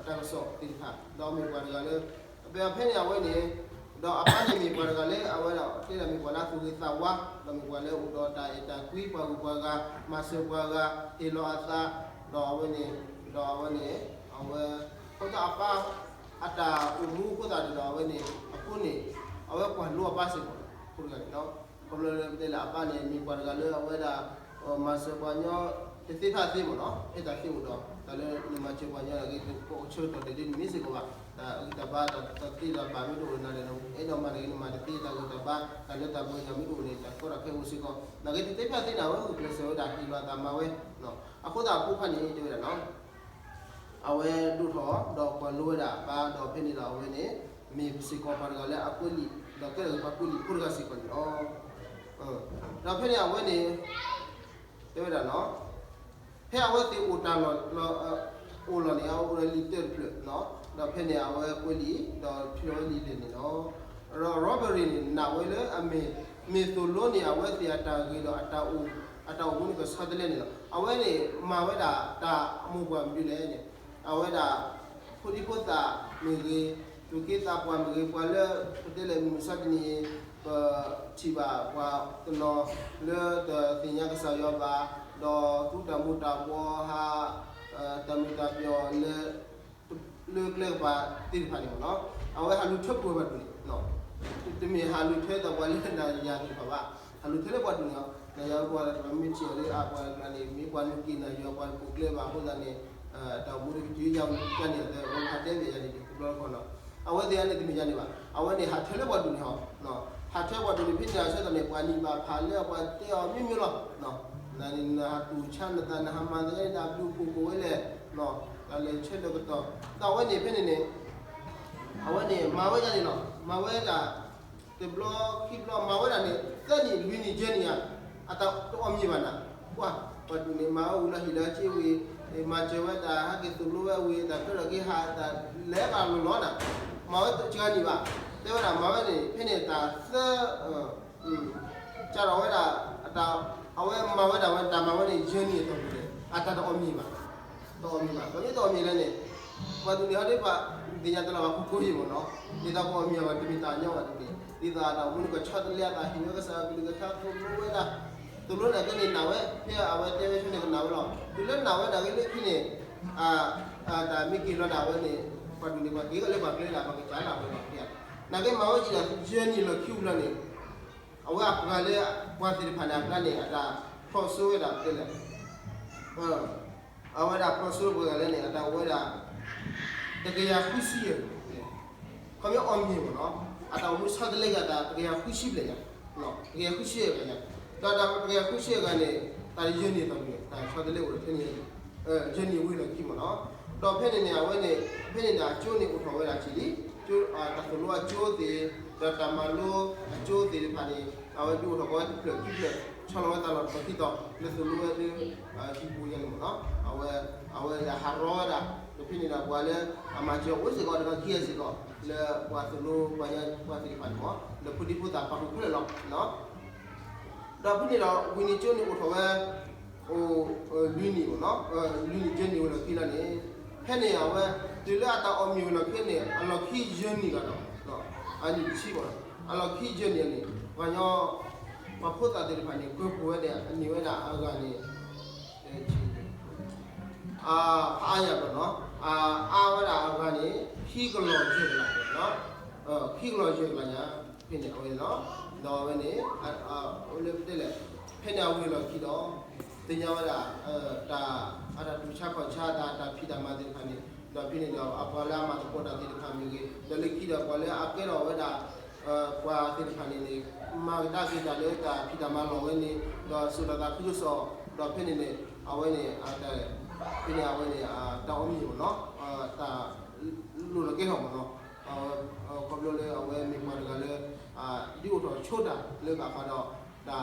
တၢ်ကစီၣ်သ့ၣ်တဖၣ် ဒီးမ့ၢ်ပှၤတဂၤလၢ ဖဲန့ၣ်အဝဲန့ၣ် ဒီးအပၢ်န့ၣ်မ့ၢ်ပှၤတဂၤလၢ အဝဲဒၣ်တဲဒၣ်မ့ၢ်ပှၤလၢအသူၣ်ဂ့ၤသးဝါ ဒီးမ့ၢ်ပှၤလၢအိၣ်ဒီးတၢ်အဲၣ်တၢ်ကွံ ပှၤဂုၤပှၤဂၤ မၤစၢၤပှၤဂၤ ဟ့ၣ်လီၤအသး ဒီးအဝဲန့ၣ် ဒီးအဝဲန့ၣ် အဝဲ ခီဖျိအပၢ် အတၢ်အိၣ်မူအဃိသတးန့ၣ်ဒီး အဝဲန့ၣ် အဃိန့ၣ် အဝဲကွၢ်လိအပၢ်စ့ၢ်ကီး အဃိတဂၤန့ၣ် ခီဖျိလၢပတဲလၢအပၢ်န့ၣ် မ့ၢ်ပှၤတဂၤလၢအဝဲဒၣ် မၤစၢၤပှၤကညီ တသ့ဖးသ့မ့ၢ်နီၤ ဖဲတၢ်သ့အိၣ်ဒီး တၢ်လၢနမၤစၢၤပှၤကညီန့ၣ် ကအိၣ်ဆၢကတီၢ်တဒုန့ၣ်မ့ၢ်စ့ၢ်ကီးဘၣ် တၢ်ဂံၢ်တၢ်ဘါ တၢ်သ့တၢ်ဘၣ်မ့ၢ်တအိၣ်နၤဒီး အဲၣ်ဒိးမၤတဂ့ၤ နမၤတသ့ တၢ်ဂံၢ်တၢ်ဘါ တၢ်လၢတၢ်ပှဲၤန့ၣ်မ့ၢ်တအိၣ်န့ၣ် တၢ်ကီတၢ်ခဲအိၣ်စ့ၢ်ကီး နာ်က့တသ့ဖးသ့န့ၣ် အဝဲဂုာ်ကျဲးစၢးဝဲဒၣ်ဟ့ၣ်လီၤအသးမၤဝဲ အဃိသတးအဖိခွါန့ၣ်တဲဝဲဒၣ်နီၤ အဝဲဒိၣ်ထီၣ် ဒီးကွၢ်လိဝဲဒၣ်အပၢ် ဒီးဖဲန့ၣ်ဒီးအဝဲန့ၣ် မ့ၢ်စ့ၢ်ကီးပှၤတဂၤလၢအကွဲးလံာ် ဒီးကဲထီၣ်ပှၤကွဲးလံာ်ဖိတဂၤစ့ၢ်ကီးန့ၣ်လီၤ. ဒီးဖဲန့ၣ်အဝဲန့ၣ် တဲဝဲဒၣ်နီၤ ဖဲအဝဲသ့ၣ်အိၣ်တၢ်လီၢ် အိၣ်လီၢ်န့ၣ် အအိၣ်ဒီးလံာ်တၢၢ်တဖျၢၣ်နီၤ ဒီးဖဲန့ၣ်အဝဲကွဲးလံာ် ဒီးထုးလီၤဝဲလံာ်လဲၢ်န့ၣ်လီၤ. ဒီး Robbery န့ၣ် နာ်ဝဲလၢအမ့ၢ် မ့ၢ်သိၣ်လိန့ၢ်အဝဲသ့ၣ်အတၢ်ဂ့ၤဒီး အတၢ်အိၣ်မူန့ၣ်ကဆီတလဲန့ၣ်လီၤ. အဝဲန့ၣ် မၤဝဲဒၣ်တၢ်အမိၢ်ပှၢ်မနုၤလဲၣ်န့ၣ် အဝဲဒၣ် ဖိဒံဖိသၣ်မ့ၢ်ဂ့ၤ သူၣ်က့သးပှၢ်မ့ၢ်ဂ့ၤ ပှၤလၢ ပတဲလဲၣ်မုၢ်မဆါတနံၤအံၤ ပထံၣ်ဘၣ်ပှၤတနီၤလၢတသ့ၣ်ညါကစၢ်ယွၤဘၣ် ဒီးသူတၢ်မူၤတၢ်ဘှီဟး တၢ်မုာ်တၢ်ပျီၣ်လၢ လၢကျဲကပၤသ့ၣ်တဖၣ်န့ၣ်မ့ၢ်နီၤ အဝဲဟးလူၤထၢပှဲၤပှၤဒူၣ်န့ၣ် တမ့ၢ်ဟးလူၤထၢဒီးပှၤလၢနၤယၤသ့ၣ်တဖၣ်ဘၣ် ဟးလူၤထၢလၢပှၤဒူၣ်န့ၣ်လီၤ. နၤယၤပှၤတဖၣ်မ့ၢ်ထံၣ်အီၤလၢအပှၤတဖၣ်န့ၣ် မ့ၢ်ပှၤနုာ်က့ၤနၤယၤပှၤတပူၤကျဲဘၣ်အဃိသတးန့ၣ် တၢ်အိၣ်မူတကတုၤယါကန့ၣ် အဝဲဟးတဲဘၣ်ယၤန့ၣ်တဘျီတခီၣ်နီၤ အဝဲသ့ၣ်အန့ၣ်တမ့ၢ်ယါန့ၣ်ဘၣ် အဝဲန့ၣ်ဟးထၢလၢပှၤဒူၣ်န့ၣ်ဟီ ဟးထၢပှၤဒူၣ်န့ၣ် ဖဲန့ၣ်အဆၢကတီၢ်န့ၣ် ပှၤနံၣ်ဘၣ်ဖးလၢပှၤတဲအီၤမ့ၢ်မ့ၢ်လီၤ နၤန့ၣ် နဟးတူၢ်ဆါနသး နဟးမၤသးန့ၣ် တၢ်ဘျုးဖှိၣ်ကိးဝဲလဲၣ် တၢ်လဲၤဆၢထၢၣ်ကတီၢ် ဒီးအဝဲန့ၣ်ဖဲန့ၣ်န့ၣ် အဝဲန့ၣ် မၤဝဲဒၣ်န့ၣ်လီၤ. မၤဝဲဒၣ် တဘျီခံဘျီ မၤဝဲဒၣ်န့ၣ် သၢနံၣ်လွံၢ်နံၣ်ယဲၢ်နံၣ်ဧါ အတၢ်တအီၣ်မ့ၤဘၣ်နၤ ပှၤ ပှၤဒူၣ်န့ၣ် မၤဝဲဝံၤလီၤဟ့ၣ်လီၤစ့ဝံၤ မၤစၢၤဝဲတၢ်ဟးက့ၤသိၣ်လိဝဲဝံၤ တၢ်ကရၢက့ၤဟး တၢ်လဲၤဘၣ်လီၤလီၤနၤ မၤဝဲတစှၤနံၣ်ဘၣ် တဲဝဲဒၣ်မၤဝဲန့ၣ် ဖဲန့ၣ်တၢ်သၢ စးထီၣ်ဝဲဒၣ် အတၢ် အဝဲမၤဝဲဒၣ်ဝဲ တၢ်မၤဝဲန့ၣ် ယဲၢ်နံၣ်အတီၢ်ပူၤန့ၣ် အတၢ်တအီၣ်မ့ၤဘၣ် တအီၣ်မ့ၤဘၣ် ပမ့ၢ်တအီၣ်မ့ၤလဲၣ်န့ၣ် ပှၤဒူၣ်န့ၣ် ဟီဒ်ပှၤသ့ၣ်ညါတလီၤဘၣ် ခိၣ်ခိၣ်ယံၣ်မ့ၢ်နီၤ ဒ်သိးကအီၣ်မ့ၤအဝဲတမ့ၢ်တၢ်ညီဘၣ်ဒ်န့ၣ် ဒ်သိးအတၢ်အိၣ်မူန့ၣ် ကဆီတလဲအသးဟ့ၣ်ဝဲကစၢ်ယွၤကလုၢ်ကထါသိၣ်လိဝဲဒၣ် သိၣ်လိနာ်က့န့ၣ်နာ်ဝဲ ဖဲအဝဲတဲဝဲဆၢန့ၣ်ကနာ်ဝဲလီၤ တုၤလၢနာ်ဝဲနာ်က့လၢခံန့ၣ် တၢ်မ့ၢ်က့ၤလီၤဒၣ်ဝဲန့ၣ် ပှၤဒူၣ်န့ၣ် ပှၤက့ၤကလၢပှၤကျဲဒၣ် ပှၤကစၢ်ဒၣ်ဝဲလီၤ နာ်က့မၤဝဲယံာ်ဒီး ယဲၢ်နံၣ်လီၤခံပူၤလီၤန့ၣ် အဝဲအပှၤလၢ ပှၤသ့ၣ်တဖၣ်န့ၣ် အကျါန့ၣ် အတၢ်ဖျီၣ်စိဝဲဒၣ်တဲလဲၣ် အဝဲဒၣ်ဖျိစိပှဲၤဂၤလဲၣ်န့ၣ် အတၢ်အိၣ်ဝဲဒၣ် တကယၤဃုဆံယဲၢ်, ခီပညီအီၣ်မ့ၤမ့ၢ်နီၤ, အတၢ်အိၣ်မူဆီတလဲက့ၤအသး တကယၤဃုဆံဘျဲၣ်ညါ, တကယၤဃုဆံယဲၢ်ဂၤညါ, ဒီးတၢ်တကယၤဃုဆံယဲၢ်ဂၤန့ၣ် တၢ်ယဲၢ်နံၣ်အတီၢ်ပူၤန့ၣ် တၢ်ဆီတလဲအိၣ်ဒီးဖဲန့ၣ် ယဲၢ်နံၣ်ဝံၤလီၢ်ခံမ့ၢ်နီၤ. ဒီးဖဲန့ၣ်န့ၣ် အဝဲန့ၣ် ဖဲန့ၣ်န့ၣ် အကၠိန့ၣ်အိၣ်ထီၣ်ဝဲဒၣ်ဆံးလံ, တၢ်သိၣ်လိအကၠိသ့ၣ် ဒီးတၢ်မၤလိအကၠိသ့ၣ်တဖၣ်န့ၣ် အဝဲဒုးအိၣ်ထီၣ်ကီးဝဲတဖျၢၣ်ခံဖျၢၣ် ဆီလီၤဝဲသးလီၤတပၢၤခံတီၤ လၢသိၣ်လိဝဲဒၣ် ဟံၣ်ပူၤညါန့ၣ်မ့ၢ်နီၤ, အဝဲ အဝဲဒၣ်ဟးရီဝဲဒၣ် ဒီးဖဲန့ၣ်ဒီးပှၤလၢအမၤစၢၤအိၣ်စ့ၢ်ကီး တဂၤခံဂၤစ့ၢ်ကီး လၢပှၤသိၣ်လိပှၤညါပှၤသ့ၣ်တဖၣ်န့ၣ်မ့ၢ် လၢဖိဒံဖိသၣ်ပာ်ဃုာ်ခဲလၢာ်လီၤ. ဒီးဖဲန့ၣ်ဒီး ဝံၤနံၤကၠိန့ၣ်အိၣ်ထီၣ်ဝဲ အိၣ် လွံၢ်နံၣ်မ့ၢ်နီၤ, လွံၢ်နံၣ်ကၠိန့ၣ်ဝံၤလီၢ်ခံလီၤန့ၣ်, ဖဲန့ၣ်အဝဲ တုၤလၢအတၢ်အီၣ်မ့ၤဝံၤလီၢ်ခံန့ၣ် အလီၢ်ခံယဲၢ်နံၣ်လီၤဒီး အနံၣ်တဆံဘၣ်, အလီၢ်ခံယဲၢ်နံၣ်န့ၣ် ပှၤညီ ပှၤဖိသၣ်သ့ၣ်တဖၣ်န့ၣ် ကွဲးပူၤဝဲဒၣ် အန့ၢ်ဝဲဒၣ်အဂၤန့ၣ် ဖးအါယၤဘၣ်နီၤ, အါဝဲဒၣ်အဂၤန့ၣ် ခံကလီၤယဲၢ်ကလး, ခံကလီၤယဲၢ်ကလးညါ, ဖဲန့ၣ်အဝဲန့ၣ်လီၤ. ဒီးအဝဲန့ၣ် အိၣ်လၢပတဲလဲၣ်, ဖဲန့ၣ်အဝံၤလီၢ်ခံဒီး သ့ၣ်ညါဝဲဒၣ် တၢ် အတၢ်တူၢ်ဆါခီၣ်ဆါ တၢ် တၢ်ဖံးတၢ်မၤသ့ၣ်တဖၣ်န့ၣ်, ဒီးဖဲန့ၣ်ဒီး အပှၤလၢအမၤသကိးတၢ်သ့ၣ်တဖၣ်မ့ၢ်ဂ့ၤ, ဒီးလၢခံဒီးပှၤလၢအကဲထီၣ်ဝဲဒၣ် ပှၤသ့ၣ်တဖၣ်န့ၣ်န့ၣ် မၤကဒါက့ၤတၢ်လၢတၢ်ဖံးတၢ်မၤလီၢ်ဝဲန့ၣ်, ဒီးစိာ်တၢ်သးခုကစီၣ်, ဒီးဖဲန့ၣ်န့ၣ် အဝဲန့ၣ် ဖဲန့ၣ်အဝဲန့ၣ် တၢ်အီၣ်မ့ၤမ့ၢ်နီၤ, တၢ်လိၣ်လီၤကဲထီၣ်မ့ၢ်နီၤ, ခီဖျိလၢအဝဲမ့ၢ်ပှၤတဂၤလၢ ဒုးအိၣ်ထီၣ်ဆိတၢ်လၢဘၣ်ဃးဒီး တၢ်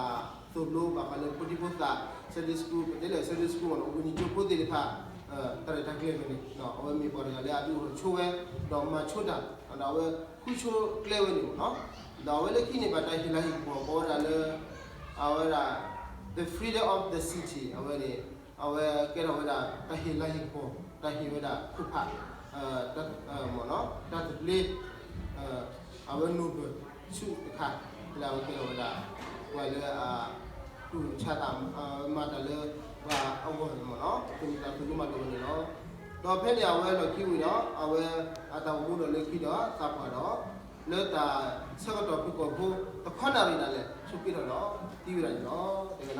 သိၣ်လိဘၣ်ဃးလၢဖိဒံဖိသၣ် Sunday School ပတဲလၢ Sunday School မ့ၢ်နီၤ, အိၣ်ဘှံးနံၤကၠိဖိသ့ၣ်တဖၣ် တၢ်ရဲၣ်တၢ်ကျဲၤဝဲန့ၣ် အဝဲမ့ၢ်ပှၤတဂၤလၢအဒုးအိၣ်ထီၣ်ဆိဝဲ ဒီးမၤဆိတၢ် ဒီးအဝဲဃုဆိကျဲဝဲန့ၣ်မ့ၢ်နီၤ, ဒီးအဝဲလၢခံန့ၣ် ဘၣ်တၢ်ဟ့ၣ်လၤဟ့ၣ်ကပီၤကိးဝဲဒၣ်လၢ အဝဲဒၣ် the freedom of the city အဝဲန့ၣ် အဝဲကဲထီၣ်ဝဲဒၣ် တၢ်ဟ့ၣ်လၤဟ့ၣ်ကပီၤ တၢ်ဟ့ၣ်ဝဲဒၣ်ခိၣ်ဖး တၢ်သဘျ့ အဝဲ Nobel ဆုတခါ လၢအဝဲကဲထီၣ်ဝဲဒၣ် ပှၤလၢအ တူၢ်ဆါတၢ် မၤတၢ်လၢပှၤအဂီၢ်န့ၣ်မ့ၢ်နီၤ, တၢ်သိၣ်လိမၤလိာ်ဝဲန့ၣ်လီၤ. ဒီးဖဲန့ၣ်အဝဲလီၢ်ခံဝံၤဒီး အဝဲအတၢ်အိၣ်မူဒီးလၢခံဒီးသးပှၢ်ဒီး လၢတၢ်ဆၢကတီၢ်ဖုၣ်ကိာ်ဖိ တခီနၣ်ရံၣ်ဒၣ်လဲာ် ဆိးက့ထီၣ်ဒီးသံဝဲဒၣ်န့ၣ်လီၤ. တဲဝဲနီၤ,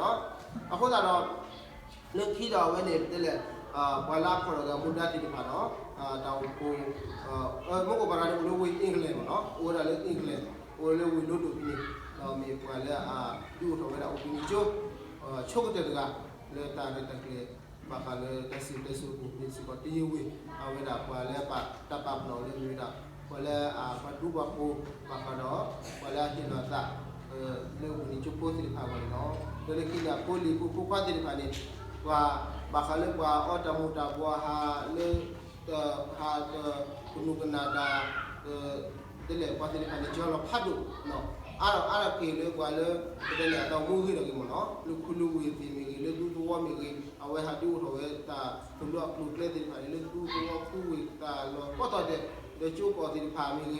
အဃိသတးဒီး လၢခံဒီးအဝဲန့ၣ် ပတဲလဲၣ် ပှၤလၢအဖီၣ်ထီၣ်က့ၤအမူဒါသ့ၣ်တဖၣ်ဒီး တၢ်အိၣ်ဖှိၣ် မူခိၣ်ပၤဂၤန့ၣ် အိၣ်လၢဝ့ၢ် England မ့ၢ်နီၤ, အိၣ်ဝဲဒၣ်လၢ England အိၣ်လၢဝ့ၢ် London ဖဲန့ၣ်, ဒီးမ့ၢ်ပှၤလၢအဒုးအိၣ်ထီၣ်ဝဲဒၣ်အိၣ်ဘှံးနံၤကၠိ ဆိကတၢၢ်တဂၤ လၢတၢ်ရဲၣ်တၢ်ကျဲၤ ဘၣ်ဃးလၢတၢ်စံၣ်တဲစိပူၤန့ၣ်စ့ၢ်ကီး တယံာ်ဝ့ၢ် အဝဲဒၣ်ပှၤလၢအပာ်တၢ်ပာ်ပနီၣ်လၢမ့ၢ်ဝဲဒၣ် ပှၤလၢအပှၤဒူပှၤဃိၤ ဘၣ်ဃးဒီး ပှၤလၢအဟ့ၣ်လီၤအသး လၢအိၣ်ဘှံးနံၤကၠိဖိသ့ၣ်တဖၣ်အဂီၢ်န့ၣ်လီၤ. ဒီးလၢခံန့ၣ် အဖိလံၤဖိဖိခွါသ့ၣ်တဖၣ်န့ၣ် ပှၤ ဘၣ်ဃးလၢပှၤအီတၢ်မူၤတၢ်ဘှီးဟးလၢ ဟးတကနူၤကနၣ်တၢ် တဲလဲၣ် ပှၤသ့ၣ်တဖၣ်န့ၣ် ကၠီလီၤဖးဒိၣ် အါထီၣ်အါထီၣ်က့ၤလၢပှၤလၢ ပတဲလဲၣ် အတၢ်အိၣ်မူဂ့ၤထီၣ်က့ၤမ့ၢ်နီၤ, လၢခူလၢဝ့ၢ်သ့ၣ်မ့ၢ်ဂ့ၤ, လၢဒူသဝီမ့ၢ်ဂ့ၤ, အဝဲဟးဒုးအိၣ်ထီၣ်ဝဲတၢ်သိၣ်လိအကျိၤအကျဲသ့ၣ်တဖၣ်န့ၣ် လၢဒူသဝီခူဝ့ၢ်တၢ်လီၢ်ကိးတီၤဒဲး ဒီးကၠိကီၢ်သ့ၣ်တဖၣ်မ့ၢ်ဂ့ၤ, မ့ၢ်ကပတဲလဲၣ်တၢ်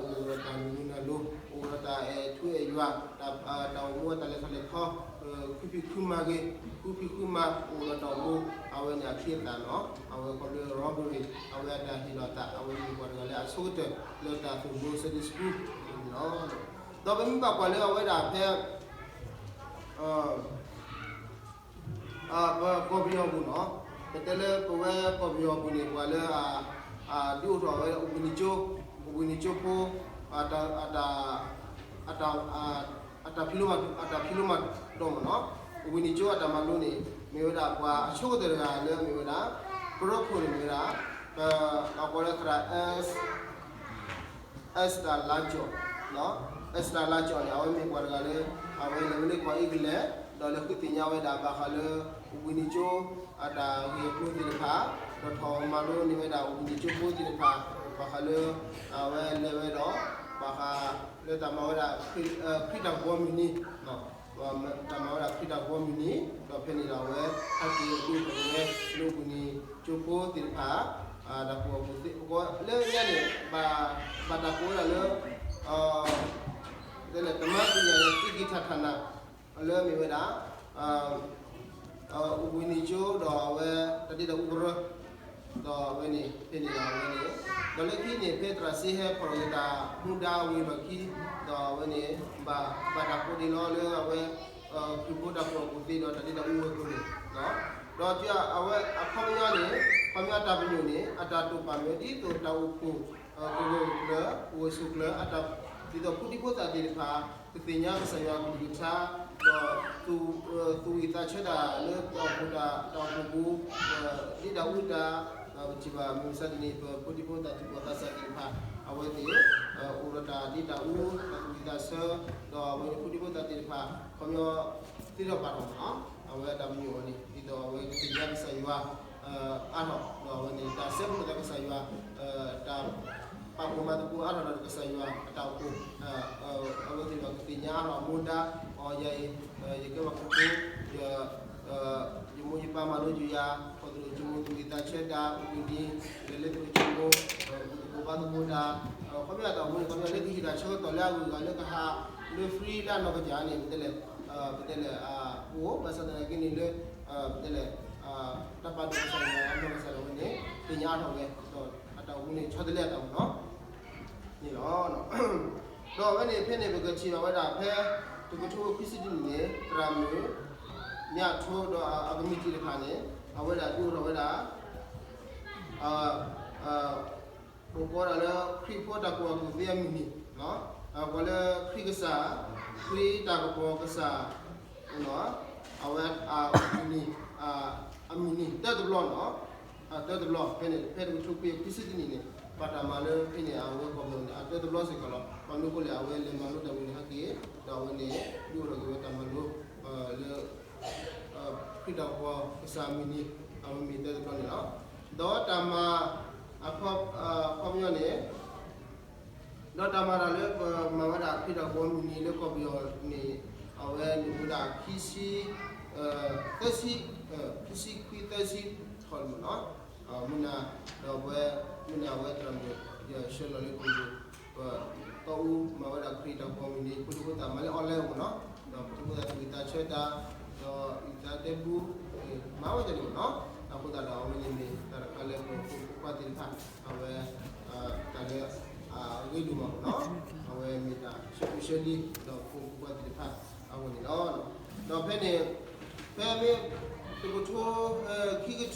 သၢခါန့ၣ်မ့ၢ်နီၤ, အဝဲန့ၣ် ဒုးအိၣ်ထီၣ်ဝဲဒၣ်ဒီး ဖိဒံဖိသၣ်သ့ၣ်တဖၣ်န့ၣ် ထံၣ်ဝဲဒၣ် အဝဲအိၣ်ဒီးတၢ်မုၢ်နုာ်လီၤ, အိၣ်ဒီးတၢ်အဲၣ်ထူအဲၣ်ယွၤ, တၢ်အိၣ်မူတၢ်လဲၤထီၣ်လဲၤထီ ဃုဖံးဃုမၤဂ့ၤ, ဃုဖံးဃုမၤ အိၣ်ဒီးတၢ်အိၣ်မူ အဝဲန့ၣ်အခံအသးနီၤ, အဝဲခီဖျိ robbery အဝဲအတၢ်ဟ့ၣ်လီၤသး အဝဲမ့ၢ်ပှၤတဂၤလၢအဆိကတၢၢ်လၢတၢ်သိၣ်လိ Sunday School န့ၣ်လီၤ. ဒီးပမ့ၢ်ဘၣ်ကွၢ်လၢအဝဲဒၣ်ဖဲ ပကီၢ်ပယီၤပူၤနီၤ, ပတဲလၢပဝဲကီၢ်ပယီၤပူၤန့ၣ် ပှၤလၢ ဒုးအိၣ်ထီၣ်ဝဲအိၣ်ဘှံးနံၤကၠိ, အိၣ်ဘှံးနံၤကၠိဖိ အတၢ် အတၢ်ဖံးလိမၤ အတၢ်ဖံးလိမၤဒိးမ့ၢ်နီၤ, အိၣ်ဘှံးနံၤကၠိအတၢ်မၤလိန့ၣ် မ့ၢ်ဝဲဒၣ်ပှၤအဆိကတၢၢ်တဂၤလၢမ့ၢ်ဝဲဒၣ် ပရိခိၣ်န့ၣ်မ့ၢ်ဝဲဒၣ် ပကိးလၢသရၣ် Esther လါကၠီၣ်, Esther လါကၠီၣ်န့ၣ် အဝဲမ့ၢ်ပှၤတဂၤလၢ အဝဲလဲၤဝဲလၢကီၢ်အ့ကလံး ဒီးလဲၤဃုသ့ၣ်ညါဝဲဒၣ်ဘၣ်ဃးလၢ အိၣ်ဘှံးနံၤကၠိ အတၢ်ဂ့ၢ်အကျိၤသ့ၣ်တဖၣ်, ဒီးထီၣ်မၤလိန့ၢ်ဝဲဒၣ်အိၣ်ဘှံးနံၤကၠိဖိသ့ၣ်တဖၣ် ဘၣ်ဃးလၢ အဝဲလဲၤဝဲဒီး ဘၣ်ဃးလၢတၢ်မၤဝဲဒၣ် ခရံာ်တၢ်ဂီၤမုၢ်နံၤ တၢ်မၤဝဲဒၣ်ခရံာ်တၢ်ဂီၤမုၢ်နံၤ ဒီးဖဲန့ၣ်ဒီးအဝဲ ဟဲက့ၤဒုးအိၣ်ထီၣ်ဝဲ လၢအိၣ်ဘှံးနံၤကၠိဖိသ့ၣ်တဖၣ် တၢ်ကူၣ်ဘၣ်ကူၣ်သ့ လၢညါန့ၣ် ဘၣ်တၢ်ကိးဝဲဒၣ်လၢ တဲလဲၣ် တမၤသံယၤလၢ တံကံထၣ်ထၣ်နၢ် လၢမ့ၢ်ဝဲဒၣ် အိၣ်ဘှံးနံၤကၠိဒီးအဝဲ တၢ်ဒ့တၢ်အူကရၢ ဒီးအဝဲန့ၣ် ဖဲန့ၣ်ဒီးအဝဲန့ၣ် ဒီးလၢခံန့ၣ် ဖဲသရၣ်စ့ဟဲဖီၣ်လီၤက့ၤတၢ်မူဒါဝံၤအလီၢ်ခံ ဒီးအဝဲန့ၣ် ဘၣ် ဘၣ်တၢ်ကိးဒံးလီၤလၢအဝဲ ခရံာ်ဖိတၢ်ကူၣ်ဘၣ်ကူၣ်သ့ဒီးတၢ်ဒ့တၢ်အူဝဲၤကျိၤန့ၣ် ဒီးအဝဲအခီပညီန့ၣ် ခီပညီတၢ်ပညိၣ်န့ၣ် အတၢ်တိာ်ပာ်မ့ၢ်ဒ်သိးတၢ်အိၣ်ဖှိၣ် ကဂၢၢ်ကျၢၤ ကဂၢၢ်ဆိးကျၢၤ အတၢ် ဒ်သိးဖိဒံဖိသၣ်သ့ၣ်တဖၣ် ကသ့ၣ်ညါကစၢ်ယွၤအကလုၢ်ကထါ ဒီး သူၣ်ဝံၣ်သးဆၢတၢ်လၢတၢ်အိၣ်ဖှိၣ်တၢ် တၢ်အိၣ်ဖှိၣ်ပူၤ ဒ့တၢ်အူတၢ် ပထံၣ်ဘၣ်မုၢ်မဆါတနံၤ ပဖိဒံဖိသၣ်သူၣ်ဘီၣ်သးစၢ်သ့ၣ်တဖၣ် အဝဲသ့ၣ် အိၣ်ဒီးတၢ်ဒ့တၢ်အူ တၢ်သူၣ်ဝံၣ်သးဆၢ ဒီးအဝဲန့ၣ်ဖိဒံဖိသၣ်သ့ၣ်တဖၣ် ခီပညီ သ့ထီၣ်ပာ်ထီၣ်မး အဝဲအတၢ်ပညိၣ်အီၤန့ၣ် ဒ်သိးအဝဲကသ့ၣ်ညါကစၢ်ယွၤ အါထီၣ် ဒီးအဝဲန့ၣ် တၢ်ဆဲးဖိသးကစၢ်ယွၤ တၢ် ပာ်ဖှိၣ်မၤသကိးအါထီၣ်ဒီးကစၢ်ယွၤအတၢ်အိၣ်ဖှိၣ် အဝဲသ့ၣ်တဖၣ်ကသ့ၣ်ညါအါထီၣ်မူဒါ အီၤယၤအံၤ ယကဲပှၤခရံာ်ဖိ ယမိၢ်ယပၢ်မၤလိယၤ ခီၣ်သလုးယမိၢ်သူၣ်ဝံၣ်သးဆၢတၢ် ဝံၣ်ဒံ လဲၤလၢသရိာ်ယမိၢ် သကိးဘါသကိးတၢ် ခီပညီတၢ်အိၣ်မူန့ၣ် ခီပညီလၢကဟ့ၣ်တၢ်ဆၢကတီၢ်လၢအဂုၤအဂၤလၢကဟး လၢ free လၢအနီၢ်ကစၢ်န့ၣ် ပတဲလဲၣ် ပတဲလဲၣ် အိၣ် ဘၣ်ဆၣ်သနာ်က့န့ၣ်လၢ ပတဲလဲၣ် တၢ်ပာ်ဒိၣ်ကစၢ်ယွၤအနီၢ်ကစၢ်ဒၣ်ဝဲန့ၣ် သ့ၣ်ညါအါထီၣ်ဝဲ ဒီးအတၢ်အိၣ်မူန့ၣ် ဆီတလဲအတၢ်မ့ၢ်နီၤ န့ၣ်လီၤ. ဒီးအဝဲန့ၣ်ဖဲန့ၣ် ပကထံၣ်ဘၣ်ဝဲဒၣ်ဖဲ တကထိခွံဆံတနံၣ်န့ၣ် သရၣ်မုၣ် မၠးထိဒီးအကမံးတံာ်တဖၣ်န့ၣ် အဝဲဒၣ်ဒုးအိၣ်ထီၣ်ဝဲဒၣ် အိၣ်ကိးဒၣ်လၢခရံာ်ဖိတၢ်ကူၣ်ဘၣ်ကူၣ်သ့အမုၢ်နံၤ, ပှၤလၢခရံာ်ကစၢ်, ခရံာ်တၢ်ကပီၤကစၢ်, အဝဲအမုၢ်နံၤ, အမုၢ်နံၤတၢတဘျီန့ၣ်, တၢတဘျီ ဖဲန့ၣ် ဖဲတကထိခွံဆံတနံၣ်န့ၣ် ဘၣ်တၢ်မၤလၢဖဲန့ၣ် အဝဲကီၢ်ပယီၤန့ၣ် အတၢတဘျီစ့ၢ်ကီးလီၤ. ဘၣ်မနုၤအဃိလဲၣ် အဝဲလဲၤမၤလိတၢ်ဝံၤန့ၣ်ဟဲက့ၤ ဒီးအဝဲန့ၣ် ဒုးအိၣ်ထီၣ်က့ၤဝဲတၢ်မၤလိ လၢ ခရံာ်တၢ်ကပီၤကစၢ်အမုၢ်နံၤ အဝဲမ့ၢ်တၢတဘျီန့ၣ်လီၤ. ဒီးတၢ်မၤ အခီပညီန့ၣ် ဒီးတၢ်မၤတၢ်လၢပမၤဝဲဒၣ်ခရံာ်တၢ်ကပီၤမုၢ်နံၤလၢကီၢ်ပယီၤန့ၣ် အဝဲန့ၣ်ဝဲဒၣ်ခံဆံ သၢဆံ ခံဆံခွံသၢဆံထီၣ်န့ၣ်မ့ၢ်နီၤ, မုၢ်နၤ ဒီးအဝဲ မုၢ်နၤအဝဲသရၣ်မုၣ် ယဆှၢလီၤလၢကီၢ်ပယီၤ ပတီအူမၤဝဲဒၣ်ခရံာ်တၢ်ကပီၤမုၢ်နံၤ ဖိဒံဖိသၣ်မၤလၢ online မ့ၢ်နီၤ, ဒီးဖိဒံဖိသၣ်သူၣ်ဝံၣ်သးဆၢတၢ် ဒီးအုၣ်သးတဲပူ မၤဝဲဒၣ်န့ၣ်မ့ၢ်နီၤ, အဃိသတးဒီး အဝဲန့ၣ်မ့ၢ်တၢ်တခါလၢပဖိမုၣ်ဖိခွါသ့ၣ်တဖၣ် အဝဲ တၢ်လၢ အဂ့ၢ်ဒိၣ်မးမ့ၢ်နီၤ, အဝဲမ့ၢ်တၢ်ဆၢဖိဆၢလံ ဒီးဖိမုၣ်ဖိခွါသ့ၣ်တဖၣ် အဝဲန့ၣ်လီၤ. ဒီးဖဲန့ၣ် ဖဲမ့ၢ် တကထိ ခံကထိ စးထီၣ်ဖ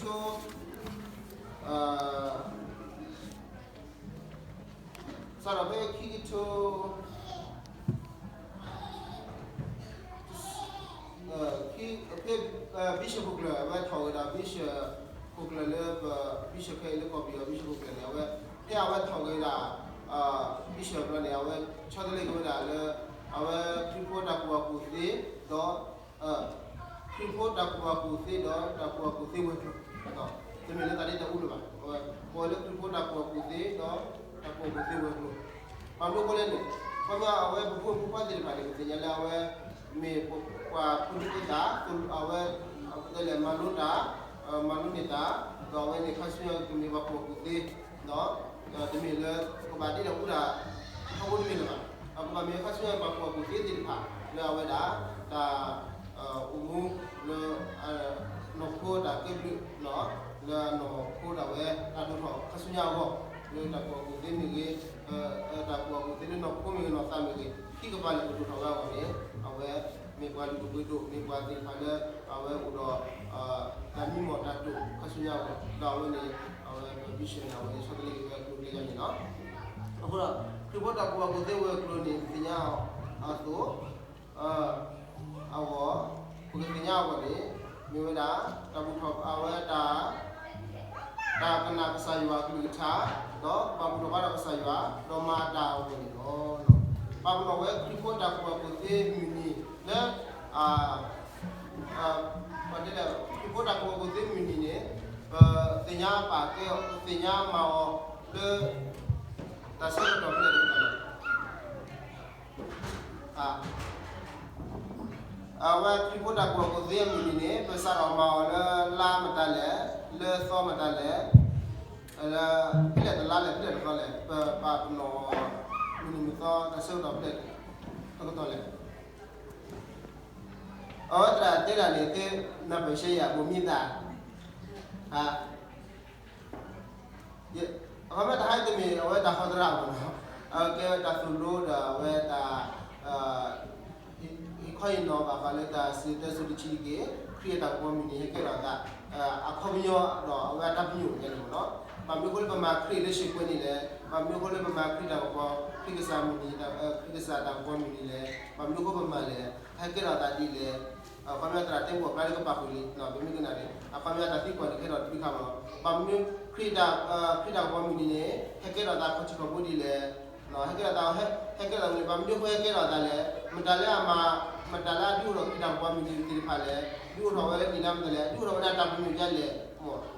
ဲခံကထိ ဖဲ Bishop ခိၣ်ကျၢၢ် အဝဲထီၣ်က့ၤဒီး Bishop ခိၣ်ကျၢၢ်လၢပ Bishop ခဲအံၤလၢကီၢ်ပယီၤ Bishop ခိၣ်ကျၢၢ်န့ၣ် အဝဲ ဖဲအဝဲထီၣ်က့ၤဝဲဒၣ် Bishop ဘျီန့ၣ် အဝဲဆီတလဲက့ၤဝဲဒၣ်လၢ အဝဲခရံာ်ဖိတၢ်ကူၣ်ဘၣ်ကူၣ်သ့ ဒီး ခရံာ်ဖိတၢ်ကူၣ်ဘၣ်ကူၣ်သ့ဒီးတၢ်ကူၣ်ဘၣ်ကူၣ်သ့ဝဲၤကျိၤ, တမ့ၢ်လၢတၢ်ဒ့တၢ်အူလၢၤဘၣ်, အဝဲ ပဝဲလၢခရံာ်ဖိတၢ်ကူၣ်ဘၣ်ကူၣ်သ့ဒီးတၢ်ကူၣ်ဘၣ်ကူၣ်သ့ဝဲၤကျိၤ, ဘၣ်မနုၤအဃိလဲၣ်န့ၣ် ခီပညီအဝဲပဖိမုၣ်ဖိခွါသ့ၣ်တဖၣ်န့ၣ် ပသ့ၣ်ညါလၢအဝဲ မ့ၢ်ပှၤဖိဒံဖိသၣ် အဝဲ ပတဲလဲၣ်မၤလိတၢ် မၤလိန့ၢ်တၢ် ဒီးအဝဲန့ၣ်ခါဆူညါကမ့ၢ်ပှၤကူၣ်ဘၣ်ကူၣ်သ့ ဒီး တမ့ၢ်လၢ ကဘၣ်ဒ့တၢ်အူတၢ် ထီဘိတမ့ၢ်လၢၤဘၣ်, ကဘၣ်မ့ၢ်ခါဆူညါပှၤကူၣ်ဘၣ်ကူၣ်သ့သ့ၣ်တဖၣ် လၢအဝဲဒၣ် တၢ် အိၣ်မူ လၢ နီၢ်ခိတၢ်ကဲဘျုး လၢအနီၢ်ခိဒၣ်ဝဲ တၢ်ဒိၣ်ထီၣ်ခါဆူညါအဂီၢ် လၢတၢ်ကူၣ်ဘၣ်ကူၣ်သ့မ့ၢ်ဂ့ၤ တၢ်ကူၣ်ဘၣ်ကူၣ်သ့လၢနီၢ်ခိမ့ၢ်ဂ့ၤနီၢ်သးမ့ၢ်ဂ့ၤ ခံကပၤလၢကဒိၣ်ထီၣ်ဝဲအဂီၢ်န့ၣ် အဝဲ မ့ၢ်ပှၤလုၢ်ဒိၣ်ပှ့ၤဒိၣ် မ့ၢ်ပှၤသ့ၣ်တဖၣ်လၢ အဝဲအိၣ်ဒီး တၢ်မံမီၢ်တၢ်တိာ်ခါဆူညါအဂီၢ် ဒီးအဝဲန့ၣ် အဝဲ Bishop န့ၣ် အဝဲဆီတလဲက့ၤဝဲကျိၤကျဲယါန့ၣ်လီၤ. အဃိဒီး ခရံာ်ဖိတၢ်ကူၣ်ဘၣ်ကူၣ်သ့ဝဲၤကျိၤန့ၣ် ပသ့ၣ်ညါအီၤအသိး အဂီၢ် ပကသ့ၣ်ညါအဂီၢ်န့ၣ် မ့ၢ်ဝဲဒၣ် တၢ်ဘူၣ်ထီၣ်အဝဲတၢ် တၢ်ကနၣ်ကစၢ်ယွၤအကလုၢ်ကထါ ဒီးဘၣ်ဘူၣ်ထီၣ်ဘါထီၣ်ကစၢ်ယွၤ ဒီးမၤတၢ်အဂီၢ်န့ၣ်လီၤ. ပာ်ပနီၣ်ဝဲခရံာ်ဖိတၢ်ကူၣ်ဘၣ်ကူၣ်သ့မုၢ်နံၤလၢ ပတဲလဲၣ် ခရံာ်ဖိတၢ်ကူၣ်ဘၣ်ကူၣ်သ့မုၢ်နံၤန့ၣ် ပသ့ၣ်ညါပာ်ကဲအီၤ ပသ့ၣ်ညါမၤအီၤလၢ တၢ်ဆၢကတီၢ်ဖဲလဲၣ်တကတီၢ်လဲၣ်. အဝဲခရံာ်ဖိတၢ်ကူၣ်ဘၣ်ကူၣ်သ့အမုၢ်နံၤန့ၣ် ပစးထီၣ်မၤအီၤလၢလါမတၤလဲၣ်, လၢသီမတၤလဲၣ်, လၢဖဲလဲၣ်တလါလဲၣ် ဖဲလဲၣ်တသီလဲၣ် ပပာ်ပနီၣ် မုၢ်နံၤမုၢ်သီတၢ်ဆၢကတီၢ်ဖဲလဲၣ်တကတီၢ်လဲၣ်. အဝဲသရၣ်တဲဒၣ်န့ၣ် သုနၢ်ပၢၢ်ဆှၢယၤ ဘိးမံသး, ဟါ, အခီပညီတၢ်ဟဲတမ့ၢ်အဝဲတၢ်ဟီတရၣ်မ့ၢ်နီၤ, အကဲဝဲတၢ်သိၣ်လိဒီးအဝဲတၢ် ဟ့ၣ်ခီဟ့ၣ်နီၤဘၣ်ဃးလၢတၢ်စံၣ်တဲစိၤတဆံးတက့ၢ်, ခရံာ်အတၢ်ကပီၤမုၢ်နံၤ ဟဲကဲထီၣ်အသး အခီပညီဒီးအဝဲအတၢ်ပညိၣ်ကဲန့ၣ်မ့ၢ်နီၤ, ဘၣ်မနုၤအဃိလၢပမၤခရံာ်လၢစ့ၢ်ကီးန့ၣ်လဲၣ်, ဘၣ်မနုၤအဃိလၢပမၤခရံာ်တၢ်ကပီၤ ခရံာ်ကစၢ်မုၢ်နံၤ ခရံာ်ကစၢ်တၢ်ကပီၤမုၢ်နံၤလဲၣ်, ဘၣ်မနုၤအဃိပမၤလဲၣ်, ဟဲကဲထီၣ်အသးဒ်လဲၣ်, အခီပညီသရၣ်တဲပှၤဖျါလၢကပာ်ဃုာ်လံ, ပမ့ၢ်ကနၣ်န့ၣ် အခီပညီတၢ်သံကွၢ်န့ၣ်ကဲထီၣ်တဘျုးခါမ့ၢ်နီၤ, ဘၣ်မနုၤခရံာ်တၢ် ခရံာ်တၢ်ကပီၤမုၢ်နံၤန့ၣ် ဟဲကဲထီၣ်အသးခီၣ်ထံးခီၣ်ဘိဒ်လဲၣ်, ဟဲကဲထီၣ်အသး ဟဲကဲထီၣ်အသးန့ၣ် ဘၣ်မနုၤအဃိဟဲကဲထီၣ်အသးလဲၣ်, မတၤလၢအမၤ မတၤလၢအဒုးအိၣ်ထီၣ်ခရံာ်တၢ်ကပီၤမုၢ်နံၤသ့ၣ်တဖၣ်လဲၣ်, ဒုးအိၣ်ထီၣ်ဝဲလၢနံၣ်နါမတၤလဲၣ်, ဒုးအိၣ်ထီၣ်ဝဲဒၣ်တၢ်ပညိၣ်ဒ်လဲၣ်မ့ၢ်နီၤ,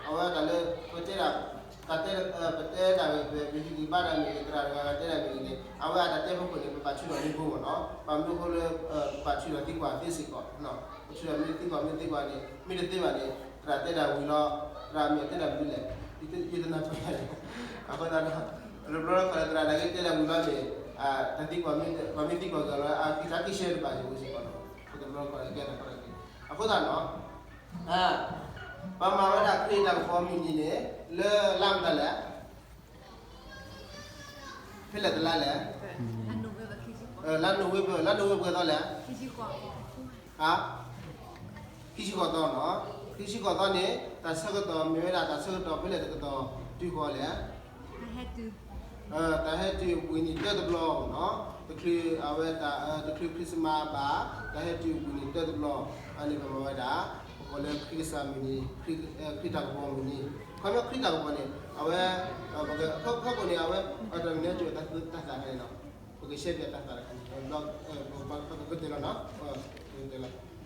အဝဲတၢ်လၢ ပတဲဒၣ် တၢ်တဲ ပတဲဒၣ်ဝဲ ပဟံးက့ၤဘါတၢ်မ့ၢ်ဂ့ၤ သရၣ်တဂၤဂၤတဲဒၣ်မ့ၢ်ဂ့ၤန့ၣ် အဝဲအတၢ်တဲဖီခိၣ်န့ၣ် ပဘၣ်ထုးထီၣ်န့ၢ်ဘိမ့ၢ်နီၤ, ဘၣ်မနုၤအဃိလၢ ပဘၣ်ထုးထီၣ်သံကွၢ်သ့စ့ၢ်ကီး, ပထုးထီၣ်မ့ၢ်သံကွၢ်မ့ၢ်သံကွၢ်န့ၣ် မ့ၢ်တသ့ဘၣ်န့ၣ် သရၣ်တဲဒၣ်ဝံၤလီၤ, သရၣ်မ့ၢ်တဲဒၣ်မနုၤလဲၣ်, ယတနၢ်ပၢၢ်, အဃိသတးဒီး တဘျီတခီၣ်သရၣ်နာ်က့တဲဒၣ်ဝံၤလီၤန့ၣ် တၢ်သံကွၢ်မ့ၢ်သံကွၢ်က့ၤလီၤ အက့ၤသးက့ၤရှဲတဘၣ်ယိၣ်စ့ၢ်ကီးနီၤ, တဘျီတခီၣ်ကဲထီၣ်ခီၣ်ထံး, အဃိသတးနီၤ ပမၤဝဲဒၣ်ခရံာ်တၢ်ကပီၤမုၢ်နံၤန့ၣ် လၢလါမတၤလဲၣ်, ဖဲလဲၣ်တလါလဲၣ်, လါနိၣ်ဝ့ဘၢၣ်, လါနိၣ်ဝ့ဘၢၣ်သီလဲၣ်, ခံဆံဃိးသီနီၤ, ခံဆံဃိးသီန့ၣ် တၢ်ဆၢကတီၢ်မ့ၢ်ဝဲဒၣ်တၢ်ဆၢကတီၢ်ဖဲလဲၣ်တကတီၢ်တုၤဃီၤလဲၣ် တၢ်ဟဲတုၤဝံၤနံၤတၢတဘျီနီၤ, တချုးအဝဲ တချုး Christmas ဘၣ်, တၢ်ဟဲတုၤဝံၤနံၤတၢတဘျီ, အန့ၣ်ပမၤဝဲဒၣ် ပကိးလၢခရံာ်ကစၢ်မုၢ်နံၤ, ခရံာ်တၢ်ကပီၤမုၢ်နံၤ, ခီပညီခရံာ်တၢ်ကပီၤန့ၣ် အဝဲ ခီခိၣ်န့ၣ် အဝဲ အတၢ်မနုၤကၠိတၢ်သးန့ၣ်လီၤ, ပကရှဲပၠးတၢ်သးတခါန့ၣ် ပကကတၢၢ်လီၤနီၤ, ကတၢၢ်လီ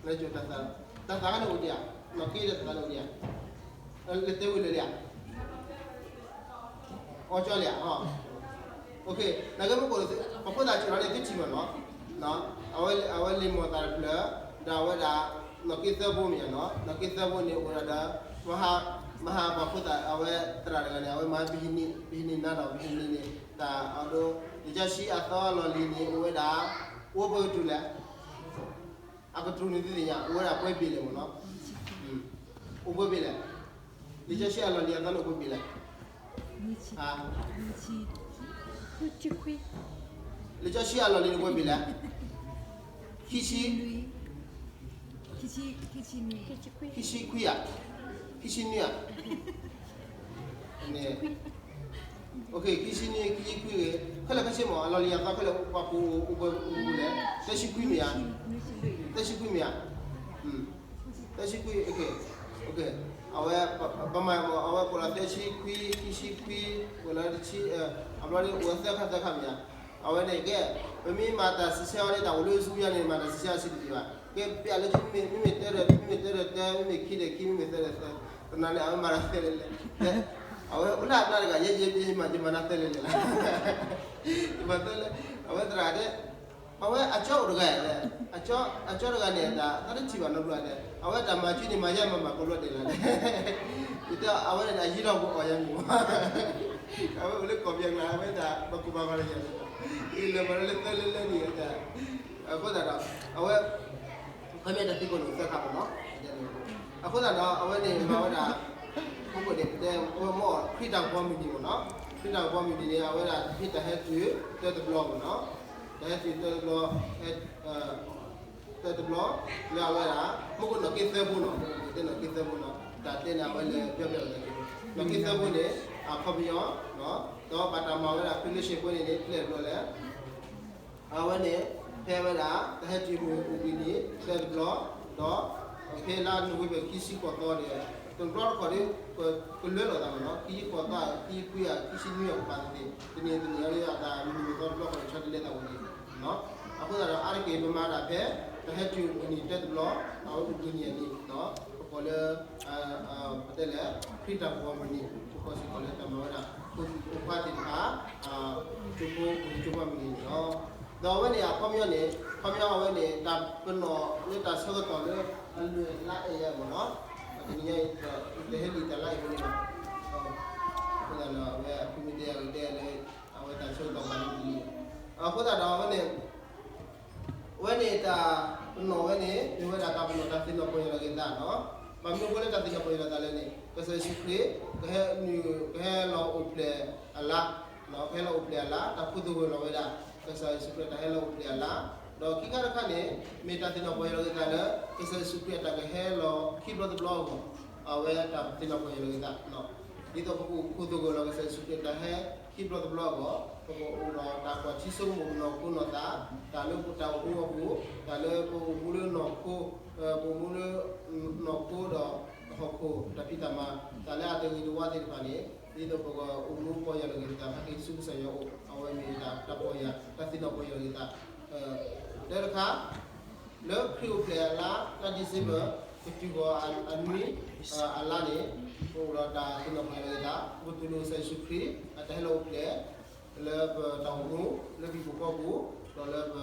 ၤ, နကၠိတၢ်သး, တၢ်သးန့ၣ်အိၣ်ဒံးဧါ, နီၢ်က့ဒီးတၢ်သးန့ၣ်အိၣ်ဒံးဧါ, လၢတဲဝံၤလၢာ်လံဧါ အီကၠီလံဧါ, နာ်က့မ့ၢ်ကိး ပခိၣ်သးစၢၤလီၤန့ၣ် သုထံၣ်မ့ၢ်နီၤ, အဝဲလံာ်မိၢ်သးတဖျၢၣ်, ဒီးအဝဲဒၣ် နီၢ်က့သၢဘိမ့ၢ်ဧါနီၤ, နီၢ်က့သၢဘိန့ၣ် အိၣ်ဝဲဒၣ်ဒီး မဟါ မဟါပှၤခိၣ်သး အဝဲသရၣ်တဂၤန့ၣ် အဝဲမၤပဟံးန့ၢ် ပဟံးန့ၢ်နၤဒီး ပဟံးန့ၢ်န့ၣ် တၢ်အဒိ လံာ်စီဆှံအသီအလီၢ်လံၤန့ၣ် အိၣ်ဝဲဒၣ် အိၣ်ပှဲၤကတြူၢ်လဲၣ် အကတြူၢ်န့ၣ်သုသ့ၣ်ညါ အိၣ်ဝဲဒၣ်ပှဲၤဘ့ၣ်လဲၣ်မ့ၢ်နီၤ, အိၣ်ပှဲၤဘ့ၣ်လဲၣ်, လံာ်စီဆှံအလီၢ်လံၤအသီန့ၣ်ပှဲၤဘ့ၣ်လဲၣ်, လံာ်စီဆှံအလီၢ်လံၤန့ၣ်ပှဲၤဘ့ၣ်လဲၣ်, ခံဆံ, ခံဆံခွံဧါ, ခံဆံနွံဧါ, ခံဆံနွံ, ခံဆံနွံ ခံဆံခွံဂ့ၤ, ခဲလၢာ်ခဲဆ့မ့ၢ်အလီၢ်လံၤအသီခဲလၢာ်ပှၤပူၤအိၣ်ပှဲၤပူၤလဲၣ်, သၢဆံခွံမ့ၢ်ဧါ, သၢဆံခွံမ့ၢ်ဧါ, သၢဆံခွံ, အဝဲ ပမၤမ့ၢ် အဝဲကိးလီၤသၢဆံခွံ ခံဆံခွံ, ကိးလီၤတဆံ, အဘျီန့ၣ်အိၣ်ဝဲသၢခါသၢခါမ့ၢ်ဧါ, အဝဲန့ၣ်ကဲ, ပမ့ၢ်မၤတၢ်စံးဆၢအီၤန့ၣ် တၢ်အိၣ်လၢဆူညါန့ၣ် မၤတၢ်စံးဆၢအီၤစံးတဘၣ်ဘၣ်, ကဲပျးလၢ မ့မ့ၢ်တၢဒီး မ့မ့ၢ်တၢဒီးတၢ မ့မ့ၢ်ခံဒီးခံ မ့မ့ၢ်သၢဒီးသၢ, တနၤန့ၣ် အဝဲမၤတၢ်သဲလဲၣ်လဲၣ်, အဝဲအိၣ်လၢအကျါတဂၤ ယဲယဲယဲမၤ ယမၤတၢ်သဲလဲၣ်လဲၣ်လီၤ, ယမၤသဲလဲၣ်, အဝဲသရၣ်တဲ အဝဲအကၠီအိၣ်တဂၤလဲၣ်, အကၠီတဂၤန့ၣ် တၢ်တထံၣ်ဘၣ်နီတဘျီလဲၣ်, အဝဲတၢ်မၤကၠံန့ၣ် မၤယဲမၤမၤကိးဘျီဒဲးလီၤလဲၣ်, ယတဲအဝဲန့ၣ် အယံၤထီၣ်ပအီၣ်ယဲမ့ၢ်, အဝဲအိၣ်လၢကီၢ်ပယီၤကျါ အဝဲဒၣ် ပကိးပှၤဂီၤလၢယဲလဲၣ်, အံၤလၢပှၤလၢသၢလၢလၢန့ၣ်, အဃိသတးဒီး အဝဲ ခီမ့ၢ်တၢ်သံကွၢ်န့ၣ်သၢခါမ့ၢ်နီၤ, အဃိသတးဒီး အဝဲန့ၣ်မၤဝဲဒၣ် ခိၣ်ခိၣ်န့ၣ် ပတဲ အဝဲမ့ၢ်ခရံာ်တၢ်ကပီၤမုၢ်နံၤမ့ၢ်နီၤ, ခရံာ်တၢ်ကပီၤမုၢ်နံၤန့ၣ် အဝဲဒၣ်ဟ့ၣ်တၢ်ဟဲတုၤ တၢတဘျီမ့ၢ်နီၤ, တၢ်ဟဲတုၤတၢတဘျီ, တၢတဘျီ လၢအဝဲဒၣ် မ့ၢ်ကနီၢ်က့သၢဘိနီၤ, မ့ၢ်ကနီၢ်က့သၢဘိနီၤ, တၢ်တဲန့ၣ် အဝဲလဲၤပျီပျီ နီၢ်က့သၢဘိန့ၣ် အခီပညီ ဒီးဘၣ်တၢ်မၤဝဲဒၣ် ဖုလၢဆ့ၣ်ပှဲန့ၣ်န့ၣ် ဖဲလဲၣ်တဘျီလဲၣ် အဝဲန့ၣ် ဖဲဝဲဒၣ် တၢ်ဟဲတုၤမုၢ်အပူၤကွံာ်န့ၣ် တၢတဘျီ, ဒီး ဖဲလါနိၣ်ဝ့ဘၢၣ်ခံဆံဃိးသီန့ၣ် တဘျီတခီၣ်ဒီး ကလၢလီၤသးမ့ၢ်နီၤ, ခံဆံဃိးသီ, ခံဆံခွံဧါ, ခံဆံနွံဧါ ကပၤသ့ၣ်သ့ၣ်, တနံၤတနံၤအံၤ အတၢ်မုၢ်နံၤသီတဘျီဃီန့ၣ် ဆီတလဲသးဝဲန့ၣ်, အဃိသတးဒီး အါတက့ၢ်ပမၤဒၣ်ဖဲ တၢ်ဟဲတုၤမုၢ်နံၤတၢတဘျီ, အဝဲမုၢ်နံၤအနံၤ, ပကိးလၢ ပတဲလဲၣ် ခရံာ်တၢ်ကပီၤမုၢ်နံၤ, ပကိးစ့ၢ်ကီးလၢတၢ်မၤဝဲဒၣ် ဖိသၣ်ဖိခွါသ့ၣ်တဖၣ် ကၠိဖိ ကၠိဖိမုၢ်နံၤန့ၣ်လီၤ. ဒီးအဝဲန့ၣ် အခီပညီန့ၣ် အခီပညီအဝဲန့ၣ် တၢ်ပနီၣ်လၢတၢ်ဆၢကတီၢ်လၢ အလွဲၢ်လါအဲၣ်ယဲမ့ၢ်နီၤ, တနံၤညါအံၤ တဟဲလံာ်တၢ်လါအံၤန့ၣ်လီၤ. အဃိသတးဒီး အဝဲအဖုမ့ၢ်တဲယၤကတဲလၢ အဝဲတၢ်ဆၢကတီၢ်ဘၣ်လံလံ, အဃိသတးဒီးအဝဲန့ၣ် အဝဲန့ၣ်တၢ်ပနီၣ်ဝဲန့ၣ် မ့ၢ်ဝဲဒၣ်တၢ်ပနီၣ်တၢ်သ့ၣ်နီၣ်ပီၢ်ယၢ်လီၤက့ၤသးနီၤ. ဘၣ်မနုၤအဃိလၢတၢ်သ့ၣ်နီၣ်ပီၢ်ယၢ်လီၤသးလဲၣ်န့ၣ် ကစၢ်ယ့ၣ်ၡူးခရံာ် ကဟဲနုာ် ကဟဲလီၤအိၣ်ဖျဲၣ်အလါ, ကဟဲလီၤအိၣ်ဖျဲၣ်အလါ, တၢ်ခူသူၣ်ဂၢၢ်လီၤဝဲဒၣ် ကစၢ်ယ့ၣ်ၡူးခရံာ်အတၢ်ဟဲလီၤအိၣ်ဖျဲၣ်အလါ, ဒီးခံခါတခါန့ၣ် မ့ၢ်တၢ်သ့ၣ်နီၣ်ပီၢ်ယၢ်လီၤက့ၤသးလၢ ကစၢ်ယ့ၣ်ၡူးခရံာ်အတၢ်ကဟဲလီၤခံဘျီတဘျီအဂီၢ်, အဝဲတၢ်သ့ၣ်နီၣ်ပီၢ်ယၢ်လီၤက့ၤသး ဒ်သိးပကအိၣ်ခူသူၣ်ဂၢၢ်လီၤကစၢ်ယ့ၣ်ၡူးခရံာ်အတၢ်ဟဲခံဘျီတဘျီအဂီၢ်, ပကအိၣ်ဒီးတၢ်ကွၢ်ထံဆိကမိၣ်နီၢ်ခိနီၢ်သး, တၢ်လၢပတၢ်အိၣ်မူအပူၤ, တၢ်လၢပအိၣ်မူလၢနီၢ်ခိ, ပအိၣ်မူလၢနီၢ်ခိဒီးဟီၣ်ခိၣ်တၢ်ဖံးတၢ်မၤ, တၢ်လၢအတဂ့ၤတဝါသ့ၣ်တဖၣ်န့ၣ် ဒ်သိးပကအိၣ်မူပီၢ်ယၢ်လီၤက့ၤသး ဟဲက့ၤဆူကစၢ်ယွၤအအိၣ်, အဝဲမ့ၢ်တၢ်ပီၢ်ယၢ်, တၢ်သ့ၣ်နီၣ်ပီၢ်ယၢ်လီၤက့ၤသး တၢတခါ, လၢခရံာ်အိၣ်ဖျဲၣ်အလါ လါ December ကတုၤဃီၤအနွံအလါန့ၣ်, ပအိၣ်ဒီးတၢ်သ့ၣ်နီၣ်ပီၢ်ယၢ်လီၤက့ၤသး, ပကတူၢ်လိာ်ကစၢ်ယ့ၣ်ၡူးခရံာ် အတၢ်ဟဲလီၤအိၣ်ဖျဲၣ် လၢပတၢ်အိၣ်မူ လၢဟံၣ်ဖိဃီပူၤ, ဒီးလၢပ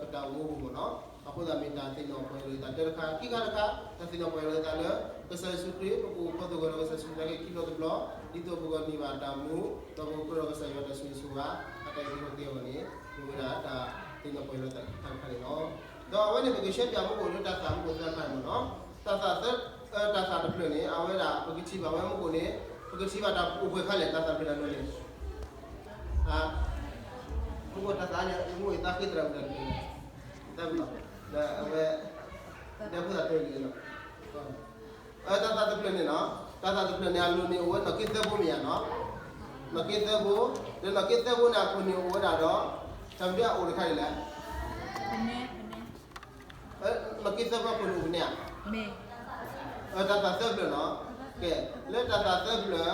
ပတၢ်အိၣ်မူအပူၤမ့ၢ်နီၤ. အဃိသတးမ့ၢ်တၢ်သ့ၣ်နီၣ်ပီၢ်ယၢ်လီၤက့ၤသးတၢတခါ, ခံခါတခါ, တၢ်သ့ၣ်နီၣ်ပီၢ်ယၢ်လီၤက့ၤသးလၢ ကစၢ်ယ့ၣ်ၡူးခရံာ် ပကအိၣ်ခူသူၣ်ဂၢၢ်လီၤကစၢ်ယ့ၣ်ၡူးခရံာ်အတၢ်ဟဲက့ၤခံဘျီတဘျီ, ဒ်သိးပကန့ၢ်ဘၣ်တၢ်မူ, ဒီးပကကြၢးဒီးကစၢ်ယွၤတၢ်ဆိၣ်ဂ့ၤဆိၣ်ဝါ အတၢ်အုၣ်က့ၤခီၣ်က့ၤအဂီၢ်န့ၣ် မ့ၢ်ဝဲဒၣ်တၢ်သ့ၣ်နီၣ်ပီၢ်ယၢ်လီၤက့ၤသးတၢတခါန့ၣ်လီၤ. ဒီးအဝဲန့ၣ် ပကရှဲပၠးမူခိၣ်လၢတၢ်သၣ်မူခိၣ်သၢခါန့ၣ်မ့ၢ်နီၤ. တၢ်သၣ်သၢ, တၢ်သၣ်တဖျၢၣ်န့ၣ် အဝဲဒၣ် ပကထံၣ်ဘၣ်ဝဲမူခိၣ်န့ၣ်, ပကထံၣ်ဘၣ်တၢ်အိၣ်ပှဲၤခါလဲၣ် တၢ်သၣ်တဖျၢၣ်န့ၣ်, မူခိၣ်တၢ်သၣ်န့ၣ် မူခိၣ်အံၤသးဃ့သရၣ်မုၣ်တၢ်တဖျၢၣ်, သၢဖျၢၣ်, ဒီးအဝဲ ဒဲဖိသၣ်တဲလံနီၤ. တၢ်သၣ်တဖျၢၣ်န့ၣ်နီၤ, တၢ်သၣ်တဖျၢၣ်န့ၣ် အလိၤန့ၣ် အိၣ်ဝဲနီၣ်က့သၢဘိမ့ၢ်ဧါနီၤ, နီၣ်က့သၢဘိ, ဒီးနီၣ်က့သၢဘိန့ၣ် အခိၣ်န့ၣ်အိၣ်ဝဲဒၣ်ဒီး တၢ်မနုၤအအိၣ်တခါန့ၣ်လဲၣ် နီၣ်က့သၢဘိအခိၣ်န့ၣ်အိၣ်ပနဲဧါ, တၢ်သၣ်သၢဖျၢၣ်နီၤ, ကဲ, လၢတၢ်သၣ်သၢဖျၢၣ်,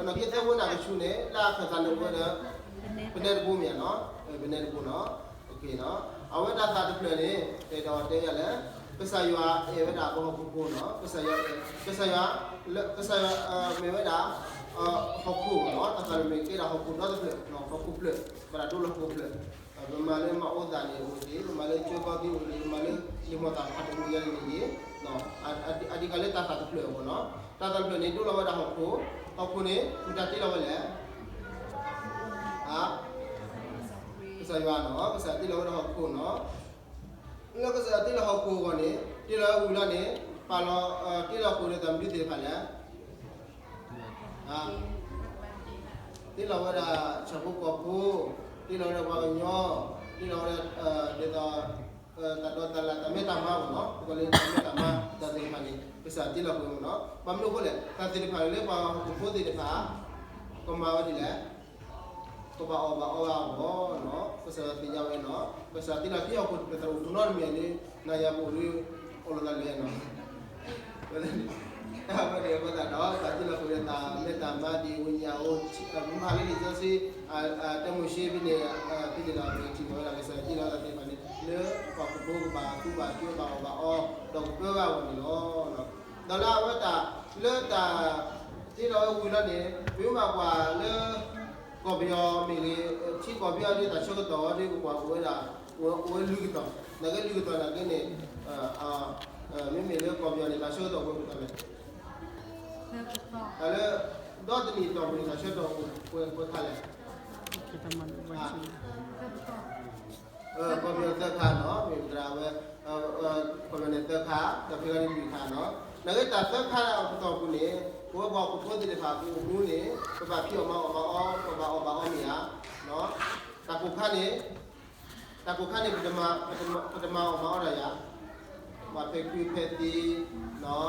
နီၣ်က့သၢဘိန့ၣ် အကဆူးန့ၣ် လၢအခၢၣ်သးန့ၣ်အိၣ်ဝဲဒီး ပနဲတဘိမ့ၢ်ဧါနီၤ, ပနဲတဘိနီၤ, အဝဲတၢ်သၣ်တဖျၢၣ်န့ၣ် တဲဒီးတဲယၤလဲၣ်, ကစၢ်ယွၤအဲၣ်ဝဲဒၣ်ပဟီၣ်ခိၣ်ဖိနီၤ, ကစၢ်ယွၤ, ကစၢ်ယွၤ, ကစၢ်ယွၤမ့ၢ်ဝဲဒၣ် ဟီၣ်ခိၣ်နီၤ, တၢ်သၣ်တဖျၢၣ်မ့ၢ်ကဲဒၣ်ဟီၣ်ခိၣ်ဒီတဖျၢၣ်, ဟီၣ်ခိၣ်ဖျၢၣ်, ဘၣ်တၢ်ဒိလီၤဟီၣ်ခိၣ်ဖျၢၣ်, ပမၤလၢမၤအိၣ်သးန့ၣ်အိၣ်တ့ၢ်, ပမၤလၢကၠိကီၢ်သံအိၣ်တ့ၢ်, ပမၤလၢလံာ်မီၢ်သၣ်ဖးဒိၣ်အိၣ်ယဲန့ၣ်တ့ၢ်, အဒံးကးလၢတၢ်သၣ်တဖျၢၣ်အဂီၢ်နီၤ, တၢ်သၣ်တဖျၢၣ်န့ၣ် ဒိလီၤဝဲဒၣ်ဟီၣ်ခိၣ်, ဟီၣ်ခိၣ်န့ၣ် မတၤတ့လီၤဝဲလဲၣ် ကစၢ်ယွၤနီၤ, ကစၢ်ယွၤတ့လီၤဝဲဒၣ်ဟီၣ်ခိၣ်နီၤ, လၢကစၢ်ယွၤတ့လီၤဟီၣ်ခိၣ်အဂီၢ်န့ၣ် တ့လီၤဝဲဝံၤလီၤန့ၣ် ပာ်လီၤ, တ့လီၤဟီၣ်ခိၣ်ဒီးတၢ်မနုၤသ့ၣ်တဖၣ်လဲၣ်, တ့လီၤဝဲဒၣ်ဆၣ်ဖိကီၢ်ဖိ, တ့လီၤဝဲဒၣ်ပှၤကညီ, တ့လီၤဝဲဒၣ် ဒ်သိး တၢ်ဒိးတၢ်လၣ် တၢ်မဲတၢ်မါမ့ၢ်နီၤ, ပကလဲၤတၢ်မဲတၢ်မါ တၢ်သ့ၣ်တဖၣ်န့ၣ် ကစၢ်တ့လီၤဟီၣ်ခိၣ်မ့ၢ်နီၤ, ဘၣ်မနုၤအဃိလဲၣ် တၢ်သ့ၣ်တဖၣ်လၢပှၤဟီၣ်ခိၣ်ဖိသ့ၣ်တဖၣ် ကမၤဝဲဒ်လဲၣ် ကဘၣ်အီၣ်ဘၣ်အီဘၣ်အဂီၢ်နီၤ, ကစၢ်ယွၤသ့ၣ်ညါဝဲနီၤ, ကစၢ်တ့လီၤဟံၣ်ဟီၣ်ခိၣ်တဖျၢၣ်သရၣ်အိၣ်ဖှိၣ်နီတမံၤန့ၣ် နၤယၤပအိၣ်လၢ အိၣ်လီၤသးလဲၣ်နီၤ, တၢ်ဝဲန့ၣ်အဃိသတးဒီး တၢ်တ့လီၤဟီၣ်ခိၣ်ဒီးတၢ်မဲတၢ်မါဒ်ဝိညာဉ်အိၣ်, မ့ၢ်ဟးလၢလံာ်စီဆှံ တၢမိၤၡ့ဖဲန့ၣ်, ဖဲန့ၣ်ဒီးပထံၣ်ဘၣ်ဝဲဒၣ်ကစၢ်ယွၤတ့လီၤတၢ်သ့ၣ်တဖၣ်န့ၣ် လၢပှၤဟီၣ်ခိၣ်ဖိကဘၣ်သူဘၣ်ကၠိဘၣ်အီၣ်ဘၣ်အီ ဒီးကပၢဘၣ်အဂီၢ်န့ၣ်လီၤ. ဒီးလၢအဝဲတၢ် လၢတၢ်တ့လီၤဝဲဝံၤလီၤန့ၣ် ပမ့ၢ်ဘၣ်ကွၢ်လၢ ကီၢ်ပယီၤမ့ၢ်ဂ့ၤ, ထံကီၢ်ပယီၤဒီးတၢ်ဆၢကတီၢ်ဒီးကကွၢ်အိၣ်ဝဲဒၣ်, အိၣ်ဝဲလွံၢ်ကတီၢ်, နာ်က့လွံၢ်ကတီၢ်နာ်က့န့ၣ်, မ့မ့ၢ်လၢကီၢ်ပယီၤန့ၣ် တၢ်ဆၢကတီၢ်အိၣ်ဝဲပှဲၤကတီၢ်လဲၣ်, တၢ်လၢ ဒီတနံၣ်တီၢ်ပူၤန့ၣ် တၢ်ဆၢကတီၢ်အိၣ်ဝဲပှဲၤခါလဲၣ် ကီၢ်ပယီၤသၢခါနီၤ, မ့ၢ်သရၣ်ဝဲ, ကီၢ်ပယီၤန့ၣ်သၢခါ, ဒီးဖဲဂၤန့ၣ်လွံၢ်ခါနီၤ, နာ်က့တၢ်သၢခါအကတီၢ်ပူၤန့ၣ် ပဝဲပှၤဟီၣ်ခိၣ်ဖိသ့ၣ်တဖၣ်ပအိၣ်မူန့ၣ် ပဘၣ်ဖံးအီၣ်မၤအီၣ်ဘၣ်အီ, ပဘၣ်အီၣ်ဘၣ်အီမ့ၢ်ဧါ, တၢ်ကိၢ်ခါန့ၣ်, တၢ်ကိၢ်ခါန့ၣ် ပတမၤအီၣ်မၤအီတၢ်ယၤ, ပှၤဖဲးခုးဖဲးသံ,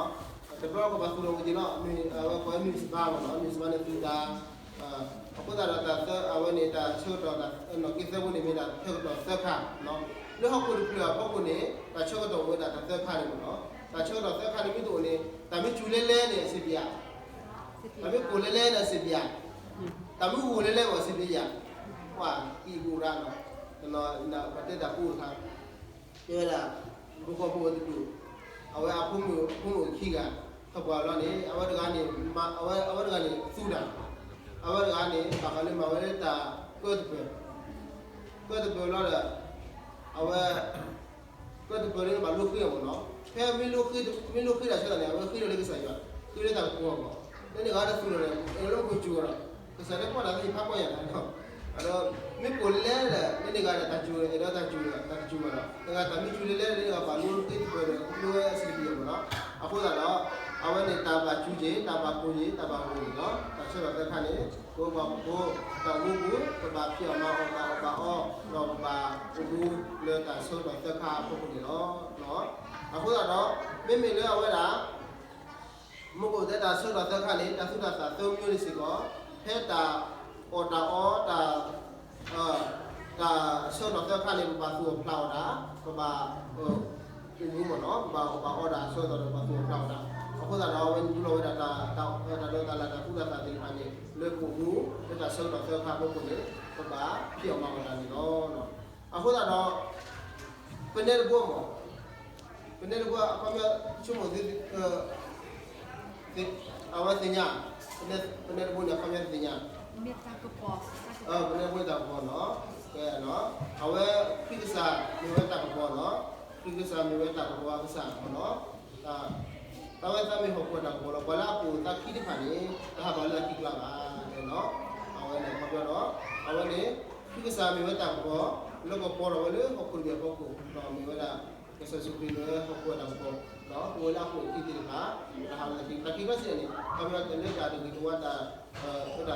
တဘျီကဘၣ်သူၣ်ထီၣ်အိၣ်က့ၤလီၤ, အဝဲကိးဝဲ municipal မ့ၢ်နီၤ, municipal န့ၣ်သူၣ်တၢ် အဃိသတးဒီးတၢ်သၢ အဝဲန့ၣ်တၢ်ဆၢကတီၢ် နီၣ်က့သၢဘိန့ၣ် မ့ၢ်ဒၣ်တၢ်ဆၢကတီၢ်သၢခါ, လၢဟီၣ်ခိၣ်တဖျၢၣ်အဖီခိၣ်န့ၣ် တၢ်ဆၢကတီၢ်အိၣ်ဝဲဒၣ်တၢ်သၢခါန့ၣ်မ့ၢ်နီၤ, တၢ်ဆၢကတီၢ်သၢခါန့ၣ်မ့ၢ်တအိၣ်န့ၣ် တၢ်မ့ၢ်စူၤလဲလဲန့ၣ် အဆံးပယၤ, တၢ်မ့ၢ်ကိၢ်လဲလဲန့ၣ် အဆံးပယၤ, တၢ်မ့ၢ်ဂိၢ်လဲလဲန့ၣ် အဆံးပယၤ, ပှၤကံၢ်ပူၤရၣ်နီၤ, ပှၤတဲတၢ်ပူၤတခါ တဲဝဲဒၣ် ဖိဃီဖိဝဲတဒူၣ်, အဝဲအဖိမုၣ်ဖိမုၣ်ခံဂၤ, ထီၣ်ပှၢ်လီၤန့ၣ် အဝဲတဂၤန့ၣ်, အဝဲတဂၤန့ၣ်သူတၢ်, အဝဲတဂၤန့ၣ် ဘၣ်ဃးလၢမၤဝဲလၢတၢ်ကၢတပၢၤ, ကၢတပၢၤလီၤဒီး အဝဲ ကၢတပၢၤလၢဘၣ်လိဃ့အီၤမ့ၢ်နီၤ, ဖဲမ့ၢ်လိဃ့တၢ်ဆၢကတီၢ်န့ၣ် အဝဲဃ့လီၤလၢကစၢ်ယွၤ, ဃ့လၢတၢ်ကပီၤအဂီၢ်, လၢန့ၣ်ဂၤတသူလီၤန့ၣ် အဲၣ်လၢမူခိၣ်စူၤအီၤဒီး ကစၢ်လၢကွၢ်တၢ်သ့ၣ်ဖးကွၢ်ယၤန့ၣ်လီၤ, ဒီးမ့ၢ်ပိာ်လဲၣ်ဒီး မ့ၢ်န့ၢ်ဂၤဒီးတၢ်စူၤ အဲၣ်ဒိးတၢ်စူၤဒီး တၢ်တစူၤဘၣ်ဒီး တဂၤတၢ်မ့ၢ်စူၤလဲၣ်လဲၣ်ဒီး ပှၤလိတ့ၢ်တပၢၤဒီး လိဝဲအဆံးတပံၤမ့ၢ်နီၤ. အဃိသတးဒီး အဝဲန့ၣ်တၢ်ဘၣ်စူၤက့ၤ တၢ်ဘၣ်ကိၢ်က့ၤ တၢ်ဘၣ်ဂီၤန့ၣ်လီၤ. တၢ်ဆၢကတီၢ်သၢခါန့ၣ် ပဝဲပှၤဟီၣ်ခိၣ်ဖိ တၢ်အိၣ်မူပူၤ ပဘၣ်ဖံးအီၣ်မၤအီၣ် ဘၣ်အီၣ်ဘၣ်အီ ဒီးပဘၣ်အိၣ်မူလၢတၢ်ဆၢကတီၢ်သၢခါအဖီခိၣ်န့ၣ်လီၤ. အဃိသတးဒီး မ့မ့ၢ်လၢအဝဲဒၣ် မ့ၢ်ကအိၣ်တဲတၢ်ဆၢကတီၢ်သၢခါန့ၣ် တၢ်သူၣ်တၢ်သၣ်သၢမံၤန့ၣ်စ့ၢ်ကီး ဖဲတၢ်အီၣ်တၢ်အီ တၢ် တၢ်ဆၢကတီၢ်သၢခါန့ၣ် ပဘၣ်သူၣ်အီၣ်ဖျးအီၣ်တၢ် ပဘၣ် အိၣ်မူမ့ၢ်နီၤ ပဘၣ်အီၣ်ဘၣ်အီတၢ်ဆၢကတီၢ်ဒီး ပဘၣ်သူၣ်အီၣ်ဖျးအီၣ်တၢ်. အဃိသတးဒီး အဝဲန့ၣ်ဒုးလီၤဝဲဒၣ်တၢ် တၢ် တၢ်ဒိးတၢ်လၢ်တၢ်သူၣ်တၢ်သၣ်သ့ၣ်တဖၣ်န့ၣ် လၢပအိၣ်မူ လၢတၢ်ဆၢကတီၢ်သၢခါအဖီခိၣ်န့ၣ် ပဘၣ်ဖံးအီၣ်မၤအီၣ်တၢ်န့ၣ်လီၤ. အဃိသတးဒီး ပနဲတဘိမ့ၢ် ပနဲတဘိအခီပညီ ဆိကမိၣ်သု အဝဲသ့ၣ်ညါ ပနဲတဘိန့ၣ် အခီပညီသ့ၣ်ညါ ပနဲတဘိန့ၣ် တၢ်ကပီၤနီၤ အဝဲခရံာ်ကစၢ်မ့ၢ်ဝဲတၢ်ကပီၤနီၤ ခရံာ်ကစၢ်မ့ၢ်ဝဲတၢ်ကပီၤအကစၢ်မ့ၢ်နီၤ တၢ်ဝဲသးမ့ၢ်ဟီၣ်ခိၣ်တၢ်ကပီၤလီၤ ပှၤလၢအပိာ်သးခံတဖၣ်န့ၣ် တဟးထီၣ်လၢအခံကျါဘၣ်နီၤ အဝဲန့ၣ်အခီပညီဒီး အဝဲန့ၣ် ခရံာ်ကစၢ်မ့ၢ်ဝဲတၢ်ကပီၤ လၢကပီၤထီၣ်ဝဲလၢဟီၣ်ခိၣ်တဘ့ၣ်အဖီခိၣ် ဒီးမ့ၢ်ဝဲဒၣ် ကစၢ်ယ့ၣ်ၡူးခရံာ်မ့ၢ်ဝဲဟီၣ်ခိၣ်အတၢ်ကပီၤ ဒီးပဝဲလၢအပိာ်အခံသ့ၣ်တဖၣ် တဟးထီၣ်လၢအခံ တၢ်ခံခီစံးန့ၣ် ခီပညီတၢ်လၢတၢ်တဂ့ၤတဝါတၢ် အၢ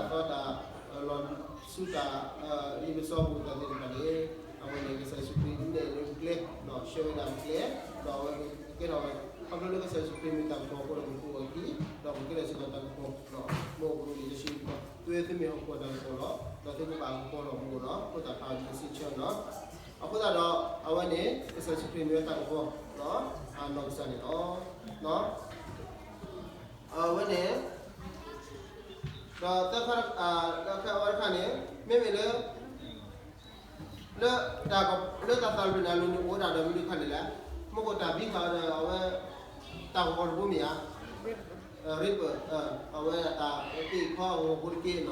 တၢ်သီတၢ် လီၤဆူတၢ် လံာ်ပစီပူၤတၢ်သ့ၣ်တဖၣ်န့ၣ် အဝဲန့ၣ်ကစၢ်ယ့ၣ်ၡူးခရံာ်နဲၣ်လၢပကျဲ ဒီးဆှၢဝဲဒၣ်ပကျဲ ဒီးအဝဲကဲထီၣ်ဝဲ ခီဖျိလၢကစၢ်ယ့ၣ်ၡူးခရံာ်မ့ၢ်တၢ်ကပီၤအဃိဒီး ပကအိၣ်အခံ ဒီးပကဲထီၣ်စ့ၢ်ကီးတၢ်ကပီၤ ဒီးမ့ၢ်အပူၤန့ၣ် ယစံးဘၣ် သုဝဲသုမ့ၢ်ဟီၣ်ခိၣ်အတၢ်ကပီၤလီၤ ဒီးသုကဘၣ်ကပီၤလီၤမ့ၢ်နီၤ အဃိသတးဖးအီၤဒ်ကစံးဆၢနီၤ အဃိသတးဒီး အဝဲန့ၣ် ကစၢ်ယ့ၣ်ၡူးခရံာ်မ့ၢ်ဝဲတၢ်ကပီၤ အနီၢ်ကစၢ်န့ၣ်လီၤ အဝဲန့ၣ် ဒီးသၢခါ အဝဲတခါန့ၣ် မ့မ့ၢ်လၢ လၢ လၢတၢ်သးတဖျၢၣ်န့ၣ် အလိၤန့ၣ်အိၣ်ဝဲဒၣ်ဒီးမနုၤတခါန့ၣ်လဲၣ် မ့ၢ်ကတၢ်ဘံဃာ်ဒီးအဝဲ တၢ်ဂီၤတဘိမ့ၢ်ဧါ ရ့ပၢၢ် အဝဲတၢ်ပ့ၤခီအဂီၤဖိတက့ၢ်နီၤ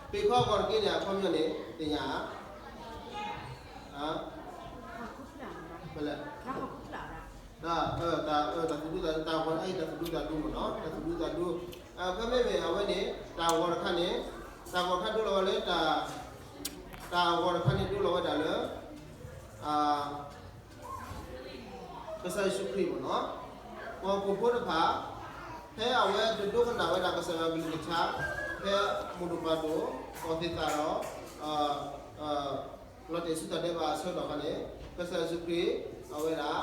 ပ့ၤခီအဂီၤတက့ၢ်န့ၣ် အခီပညီန့ၣ် သ့ၣ်ညါဧါ ဖဲလဲၣ် တၢ် တၢ်သူၣ်ဒူသး တၢ်ဂီၤအံၤ တၢ်သူၣ်ဒူသးဒူမ့ၢ်နီၤ တၢ်သူၣ်ဒူသးဒူ ဖဲမ့မ့ၢ်အဝဲန့ၣ် တၢ်ဂီၤတခါန့ၣ် တၢ်ဂီၤတခါဒိလီၤဝဲလၢ တၢ်ဂီၤတခါန့ၣ်ဒိလီၤဝဲဒၣ်လၢ ကစၢ်ယ့ၣ်ၡူးခရံာ်မ့ၢ်နီၤ ပှၤဟီၣ်ခိၣ်ဖိတဖၣ် ဖဲအဝဲတဒိကနၣ်ဝဲဒၣ်ကစၢ်ယွၤကလုၢ်ကထါ ဖဲမိၢ်ဒိၣ်ပၢ်ဒိၣ် အီၣ်သ့ၣ်သးဒီး လီၤတဲာ်ဆူတၢ်ဒဲးဘးအဆၢကတီၢ်အခါန့ၣ် ကစၢ်ယ့ၣ်ၡူးခရံာ် အဝဲဒၣ်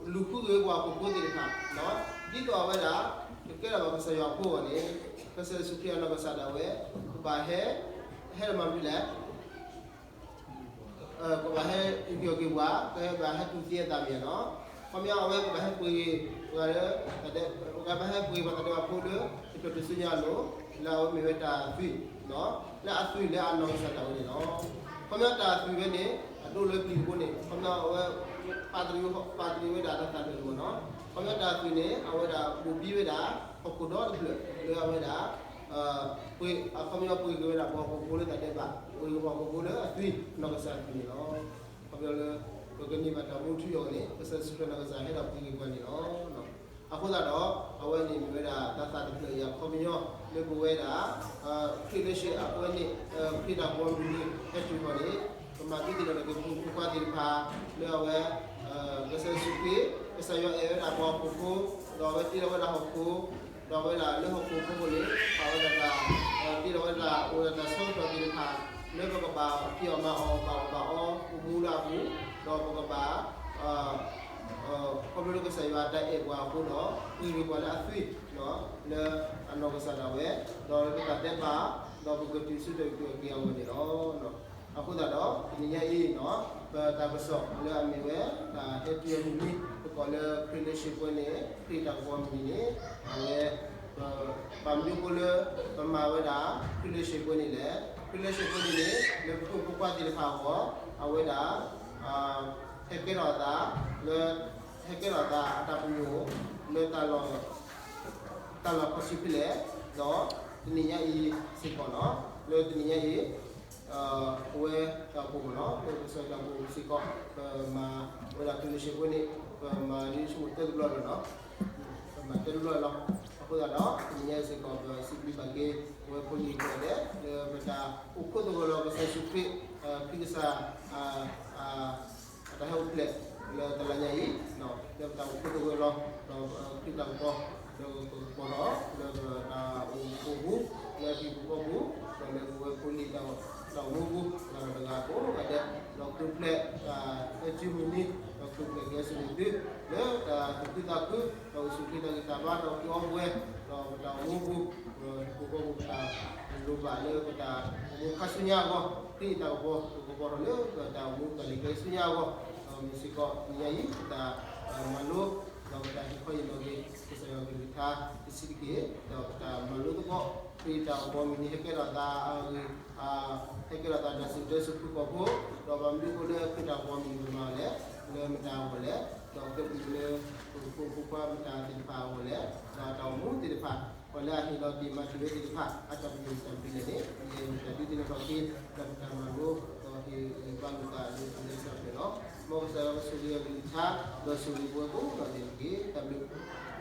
လူၤဃုက့ၤဝဲပှၤဟီၣ်ခိၣ်ဖိသ့ၣ်တဖၣ် ဒ်သိးအဝဲဒၣ် ကကဲထီၣ်ဘၣ်ကစၢ်ယွၤအဖိအဂီၢ်န့ၣ် ကစၢ်ယ့ၣ်ၡူးခရံာ်အနီၢ်ကစၢ်ဒၣ်ဝဲ ကဘၣ်ဟဲ ဟဲဒီးမၤမနုၤလဲၣ် ကဘၣ်ဟဲအုၣ်က့ၤအီၣ်က့ၤပှၤ ကဘၣ်ဟဲတူၢ်သံအသးမ့ၢ်နီၤ ခီပညီအဝဲကဘၣ်ဟဲပှ့ၤက့ၤ ပှၤလၢ ကဘၣ်ဟဲပှ့ၤပှၤတၢ်ဒဲးဘးဖိလၢ တဖျၢၣ်တစုညါအလိၤ လၢအဝဲမ့ၢ်ဝဲတၢ်သွံၣ် လၢအသွံၣ်လၢအနီၢ်ကစၢ်ဒၣ်ဝဲန့ၣ်လီၤ. ခီပညီတၢ်သွံၣ်ဝဲန့ၣ် အဒိလၢပျံၤတဘိန့ၣ် ခီပညီအဝဲ ပာ်တရံး ပာ်တရံးဝဲဒၣ်တၢ်သးတဖျၢၣ်န့ၣ်မ့ၢ်နီၤ ခီပညီတၢ်သွံၣ်န့ၣ် အဝဲဒၣ်ဘိၣ်ဘံဝဲဒၣ် ဟီၣ်ခိၣ်ဒီတဖျၢၣ် လၢအဝဲဒၣ် ပှ့ၤ အခီပညီပှ့ၤက့ၤဝဲဒၣ် ပှၤဟီၣ်ခိၣ်ဖိလၢတၢ်ဒဲးဘး ပှ့ၤက့ၤပှၤဟီၣ်ခိၣ်ဖိလၢအသွံၣ် နီၢ်ကစၢ်အသွံၣ်န့ၣ်လီၤ. ခီပညီလၢ ပကန့ၢ်ဘၣ်တၢ်မူထူယိာ်န့ၣ် ကစၢ်ယ့ၣ်ၡူးခရံာ်နီၢ်ကစၢ်ဟဲဒၣ်ပှ့ၤက့ၤပှၤန့ၣ်လီၤ. အဃိသတးဒီး အဝဲန့ၣ်မ့ၢ်ဝဲဒၣ်တၢ်သးတဖျၢၣ်အံၤအခီပညီ လၢပဝဲဒၣ် ခရံာ်လၢဆ့အဝဲန့ၣ် ခရံာ်တၢ်ကပီၤမုၢ်နံၤဟဲတုၤဃီၤန့ၣ် ပမၤသံသ့ၣ်နီၣ်ထီၣ်က့ၤပဖိမုၣ်ဖိခွါသ့ၣ်တဖၣ် လၢအဝဲ ကစၢ်ယ့ၣ်ၡူးခရံာ် ကစၢ်ယွၤအဲၣ်ဝဲဒၣ်ပှၤဟီၣ်ခိၣ်ဖိ ဒီးအဝဲတ့လီၤဝဲဒၣ်ဟီၣ်ခိၣ် ဒီးအဝဲဒၣ်လၢဟီၣ်ခိၣ်ဖိန့ၣ် ပာ်ဝဲဒၣ်တၢ် တ့လီၤဝဲဒၣ် အိၣ်ဒီးတၢ်ဆၢကတီၢ်သ့ၣ်တဖၣ် လၢပကဘၣ်ဖံးအီၣ်မၤအီၣ် ဘၣ်အီၣ်ဘၣ်အီ အိၣ်မူလၢအပူၤ ဒီးပကဘၣ် ခီဖျိလၢကစၢ်ယွၤတၢ်အဲၣ်ပှၤအဃိဒီး ပှ့ၤက့ၤပှၤလၢအသွံၣ် လၢအနီၢ်ကစၢ်ဒၣ်ဝဲ ဒီးလၢပတၢ်ဒဲးဘး ဒီးပကတုၤဆူတၢ်အုၣ်က့ၤခီၣ်က့ၤအဂီၢ်န့ၣ်လီၤ. အဃိသတးဒီး တနံၤညါအံၤ ပတၢ်ကစီၣ်လၢအမ့ၢ်ဝဲ တၢ်ဟဲတုၤအမုၢ်နံၤ ပကိးလၢခရံာ်လၢဆ့ပွဲန့ၣ် ခရံာ်တၢ်ကပီၤမုၢ်နံၤန့ၣ် အဝဲ ဘၣ်မနုၤအဃိလၢ ပမၤဝဲဒၣ် ခရံာ်လၢဆ့ပွဲန့ၣ်လဲၣ်. ခရံာ်လၢဆ့ပွဲန့ၣ်န့ၣ် လၢပဖိမုၣ်ဖိခွါသ့ၣ်တဖၣ်အဂီၢ် အဝဲဒၣ် ဟဲကဲထီၣ်အသး လၢ ဟဲကဲထီၣ်အသးအတၢ်ပညိၣ် လၢ တၢ်လီၢ်ခီဆံဖဲလဲၣ်, ဒီးတနံၤညါအံၤစ့ၢ်ကီးနီၤ, လၢတနံၤညါအံၤ ပဝဲတၢ်အိၣ်ဖှိၣ်မ့ၢ်နီၤ, လၢကစၢ်ယွၤတၢ်အိၣ်ဖှိၣ်စ့ၢ်ကီး ပမၤဝဲဒၣ်ခရံာ်လၢဆ့ပွဲန့ၣ် ပမၤဒ်ဆိကမိၣ်တၢ်တဘျီလီၤနီၤ, ပမၤတၢ်တဘျီလီၤ. အဃိသတးဒီး တနံၤညါအံၤစ့ၢ်ကီး ပစံးဘျုးဘၣ်က့ၤ ပဝဲဖိလံၤကိးဂၤဒဲး လၢပတၢ်အိၣ်ဖှိၣ်သဂၢၢ်လီၤ ကစၢ်ယ့ၣ်ၡူးခရံာ် ခရံာ်ကစၢ် အတၢ်ဟဲအိၣ်ဖျဲၣ် လၢတလါညါအံၤ လၢပတၢ်အိၣ်ဖှိၣ်သဂၢၢ်လီၤ ဒီးခရံာ်တၢ်ကပီၤ ဒီးကကပီၤထီၣ် လၢပတၢ်အိၣ်ဖှိၣ်ပူၤ လၢဟံၣ်ပူၤဃီပူၤ ဒီးလၢပဝဲဖိလံၤတၢ်အိၣ်မူပူၤ တဂၤဒီးတဂၤကိးဂၤဒဲး ဒီးဃုဖျဲးတၢ်အၢၣ်စုမုၢ်နံၤ ဒီးဃုဖျဲးက့ၤအစိၣ်န့ၣ်သု လၢတၢ်သူၣ်ခုသးခု ဒီးအိၣ်ဆူၣ်အိၣ်ချ့တၢ်ဂံၢ်တၢ်ဘါ ဒီးကအီၣ်ပဝဲ ဒီးပတၢ်အိၣ်မူပူၤ ဒီးဟံၣ်ဖိဃီဖိပတၢ်လိၣ်ဘၣ်လၢပတၢ်အိၣ်မူခါဆူညါအဂီၢ် ခရံာ်တၢ်ကပီၤ ကကပီၤထီၣ်လၢပတၢ်အိၣ်မူတၢ်လံၤကျဲဆူညါအဂီၢ် ဒီးမ့ၢ်စ့ၢ်ကီးတနံၤညါအံၤ ပတၢ်မၤလိ ဒီးပတၢ်ဟ့ၣ်ခီဟ့ၣ်နီၤက့ၤ ကစၢ်ယွၤကလုၢ်ကထါတဆံးတက့ၢ် ဒီးပတၢ်မၤလိသကိး ခရံာ်တၢ်ကပီၤမုၢ်နံၤ ဟဲကဲထီၣ်သးအဂ့ၢ် ဟဲကဲထီၣ်သးဒီးစံၣ်တဲစိၤဖုကီၢ်ဖိ ဒီးဘၣ်မနုၤအဃိလၢခရံာ်တၢ်ကပီၤမုၢ်နံၤမၤအီၤလဲၣ် လၢမတၤအဂီၢ်လဲၣ် ဒီးကဲဘျုးလၢ ပဖိမုၣ်ဖိခွါမတၤသ့ၣ်တဖၣ်အဂီၢ်လဲၣ် ဒီးတၢ်အိၣ်မူသ့ၣ်တဖၣ် ပှၤလၢအဟ့ၣ်လီၤတ့ၢ်မၤတ့ၢ်ဝဲသ့ၣ်တဖၣ် အတၢ်ပညိၣ်တၢ်ပတံၢ်လဲၣ်န့ၣ် ယဲယတၢ်ဒုးသ့ၣ်နီၣ်ထီၣ်က့ၤ ဒီးပတၢ်မၤလိ ဒီးဟ့ၣ်ဂံၢ်ဘါလိာ်သးလၢပလၢဆၢဖျၢၣ်လီၤ. မ်ကစၢ်ယွၤကဆိၣ်ဂ့ၤအကလုၢ်ကထါ ဒီးဆိၣ်ဂ့ၤပဝဲကိးဂၤဒဲးတက့ၢ်. တၢ်ဘျုး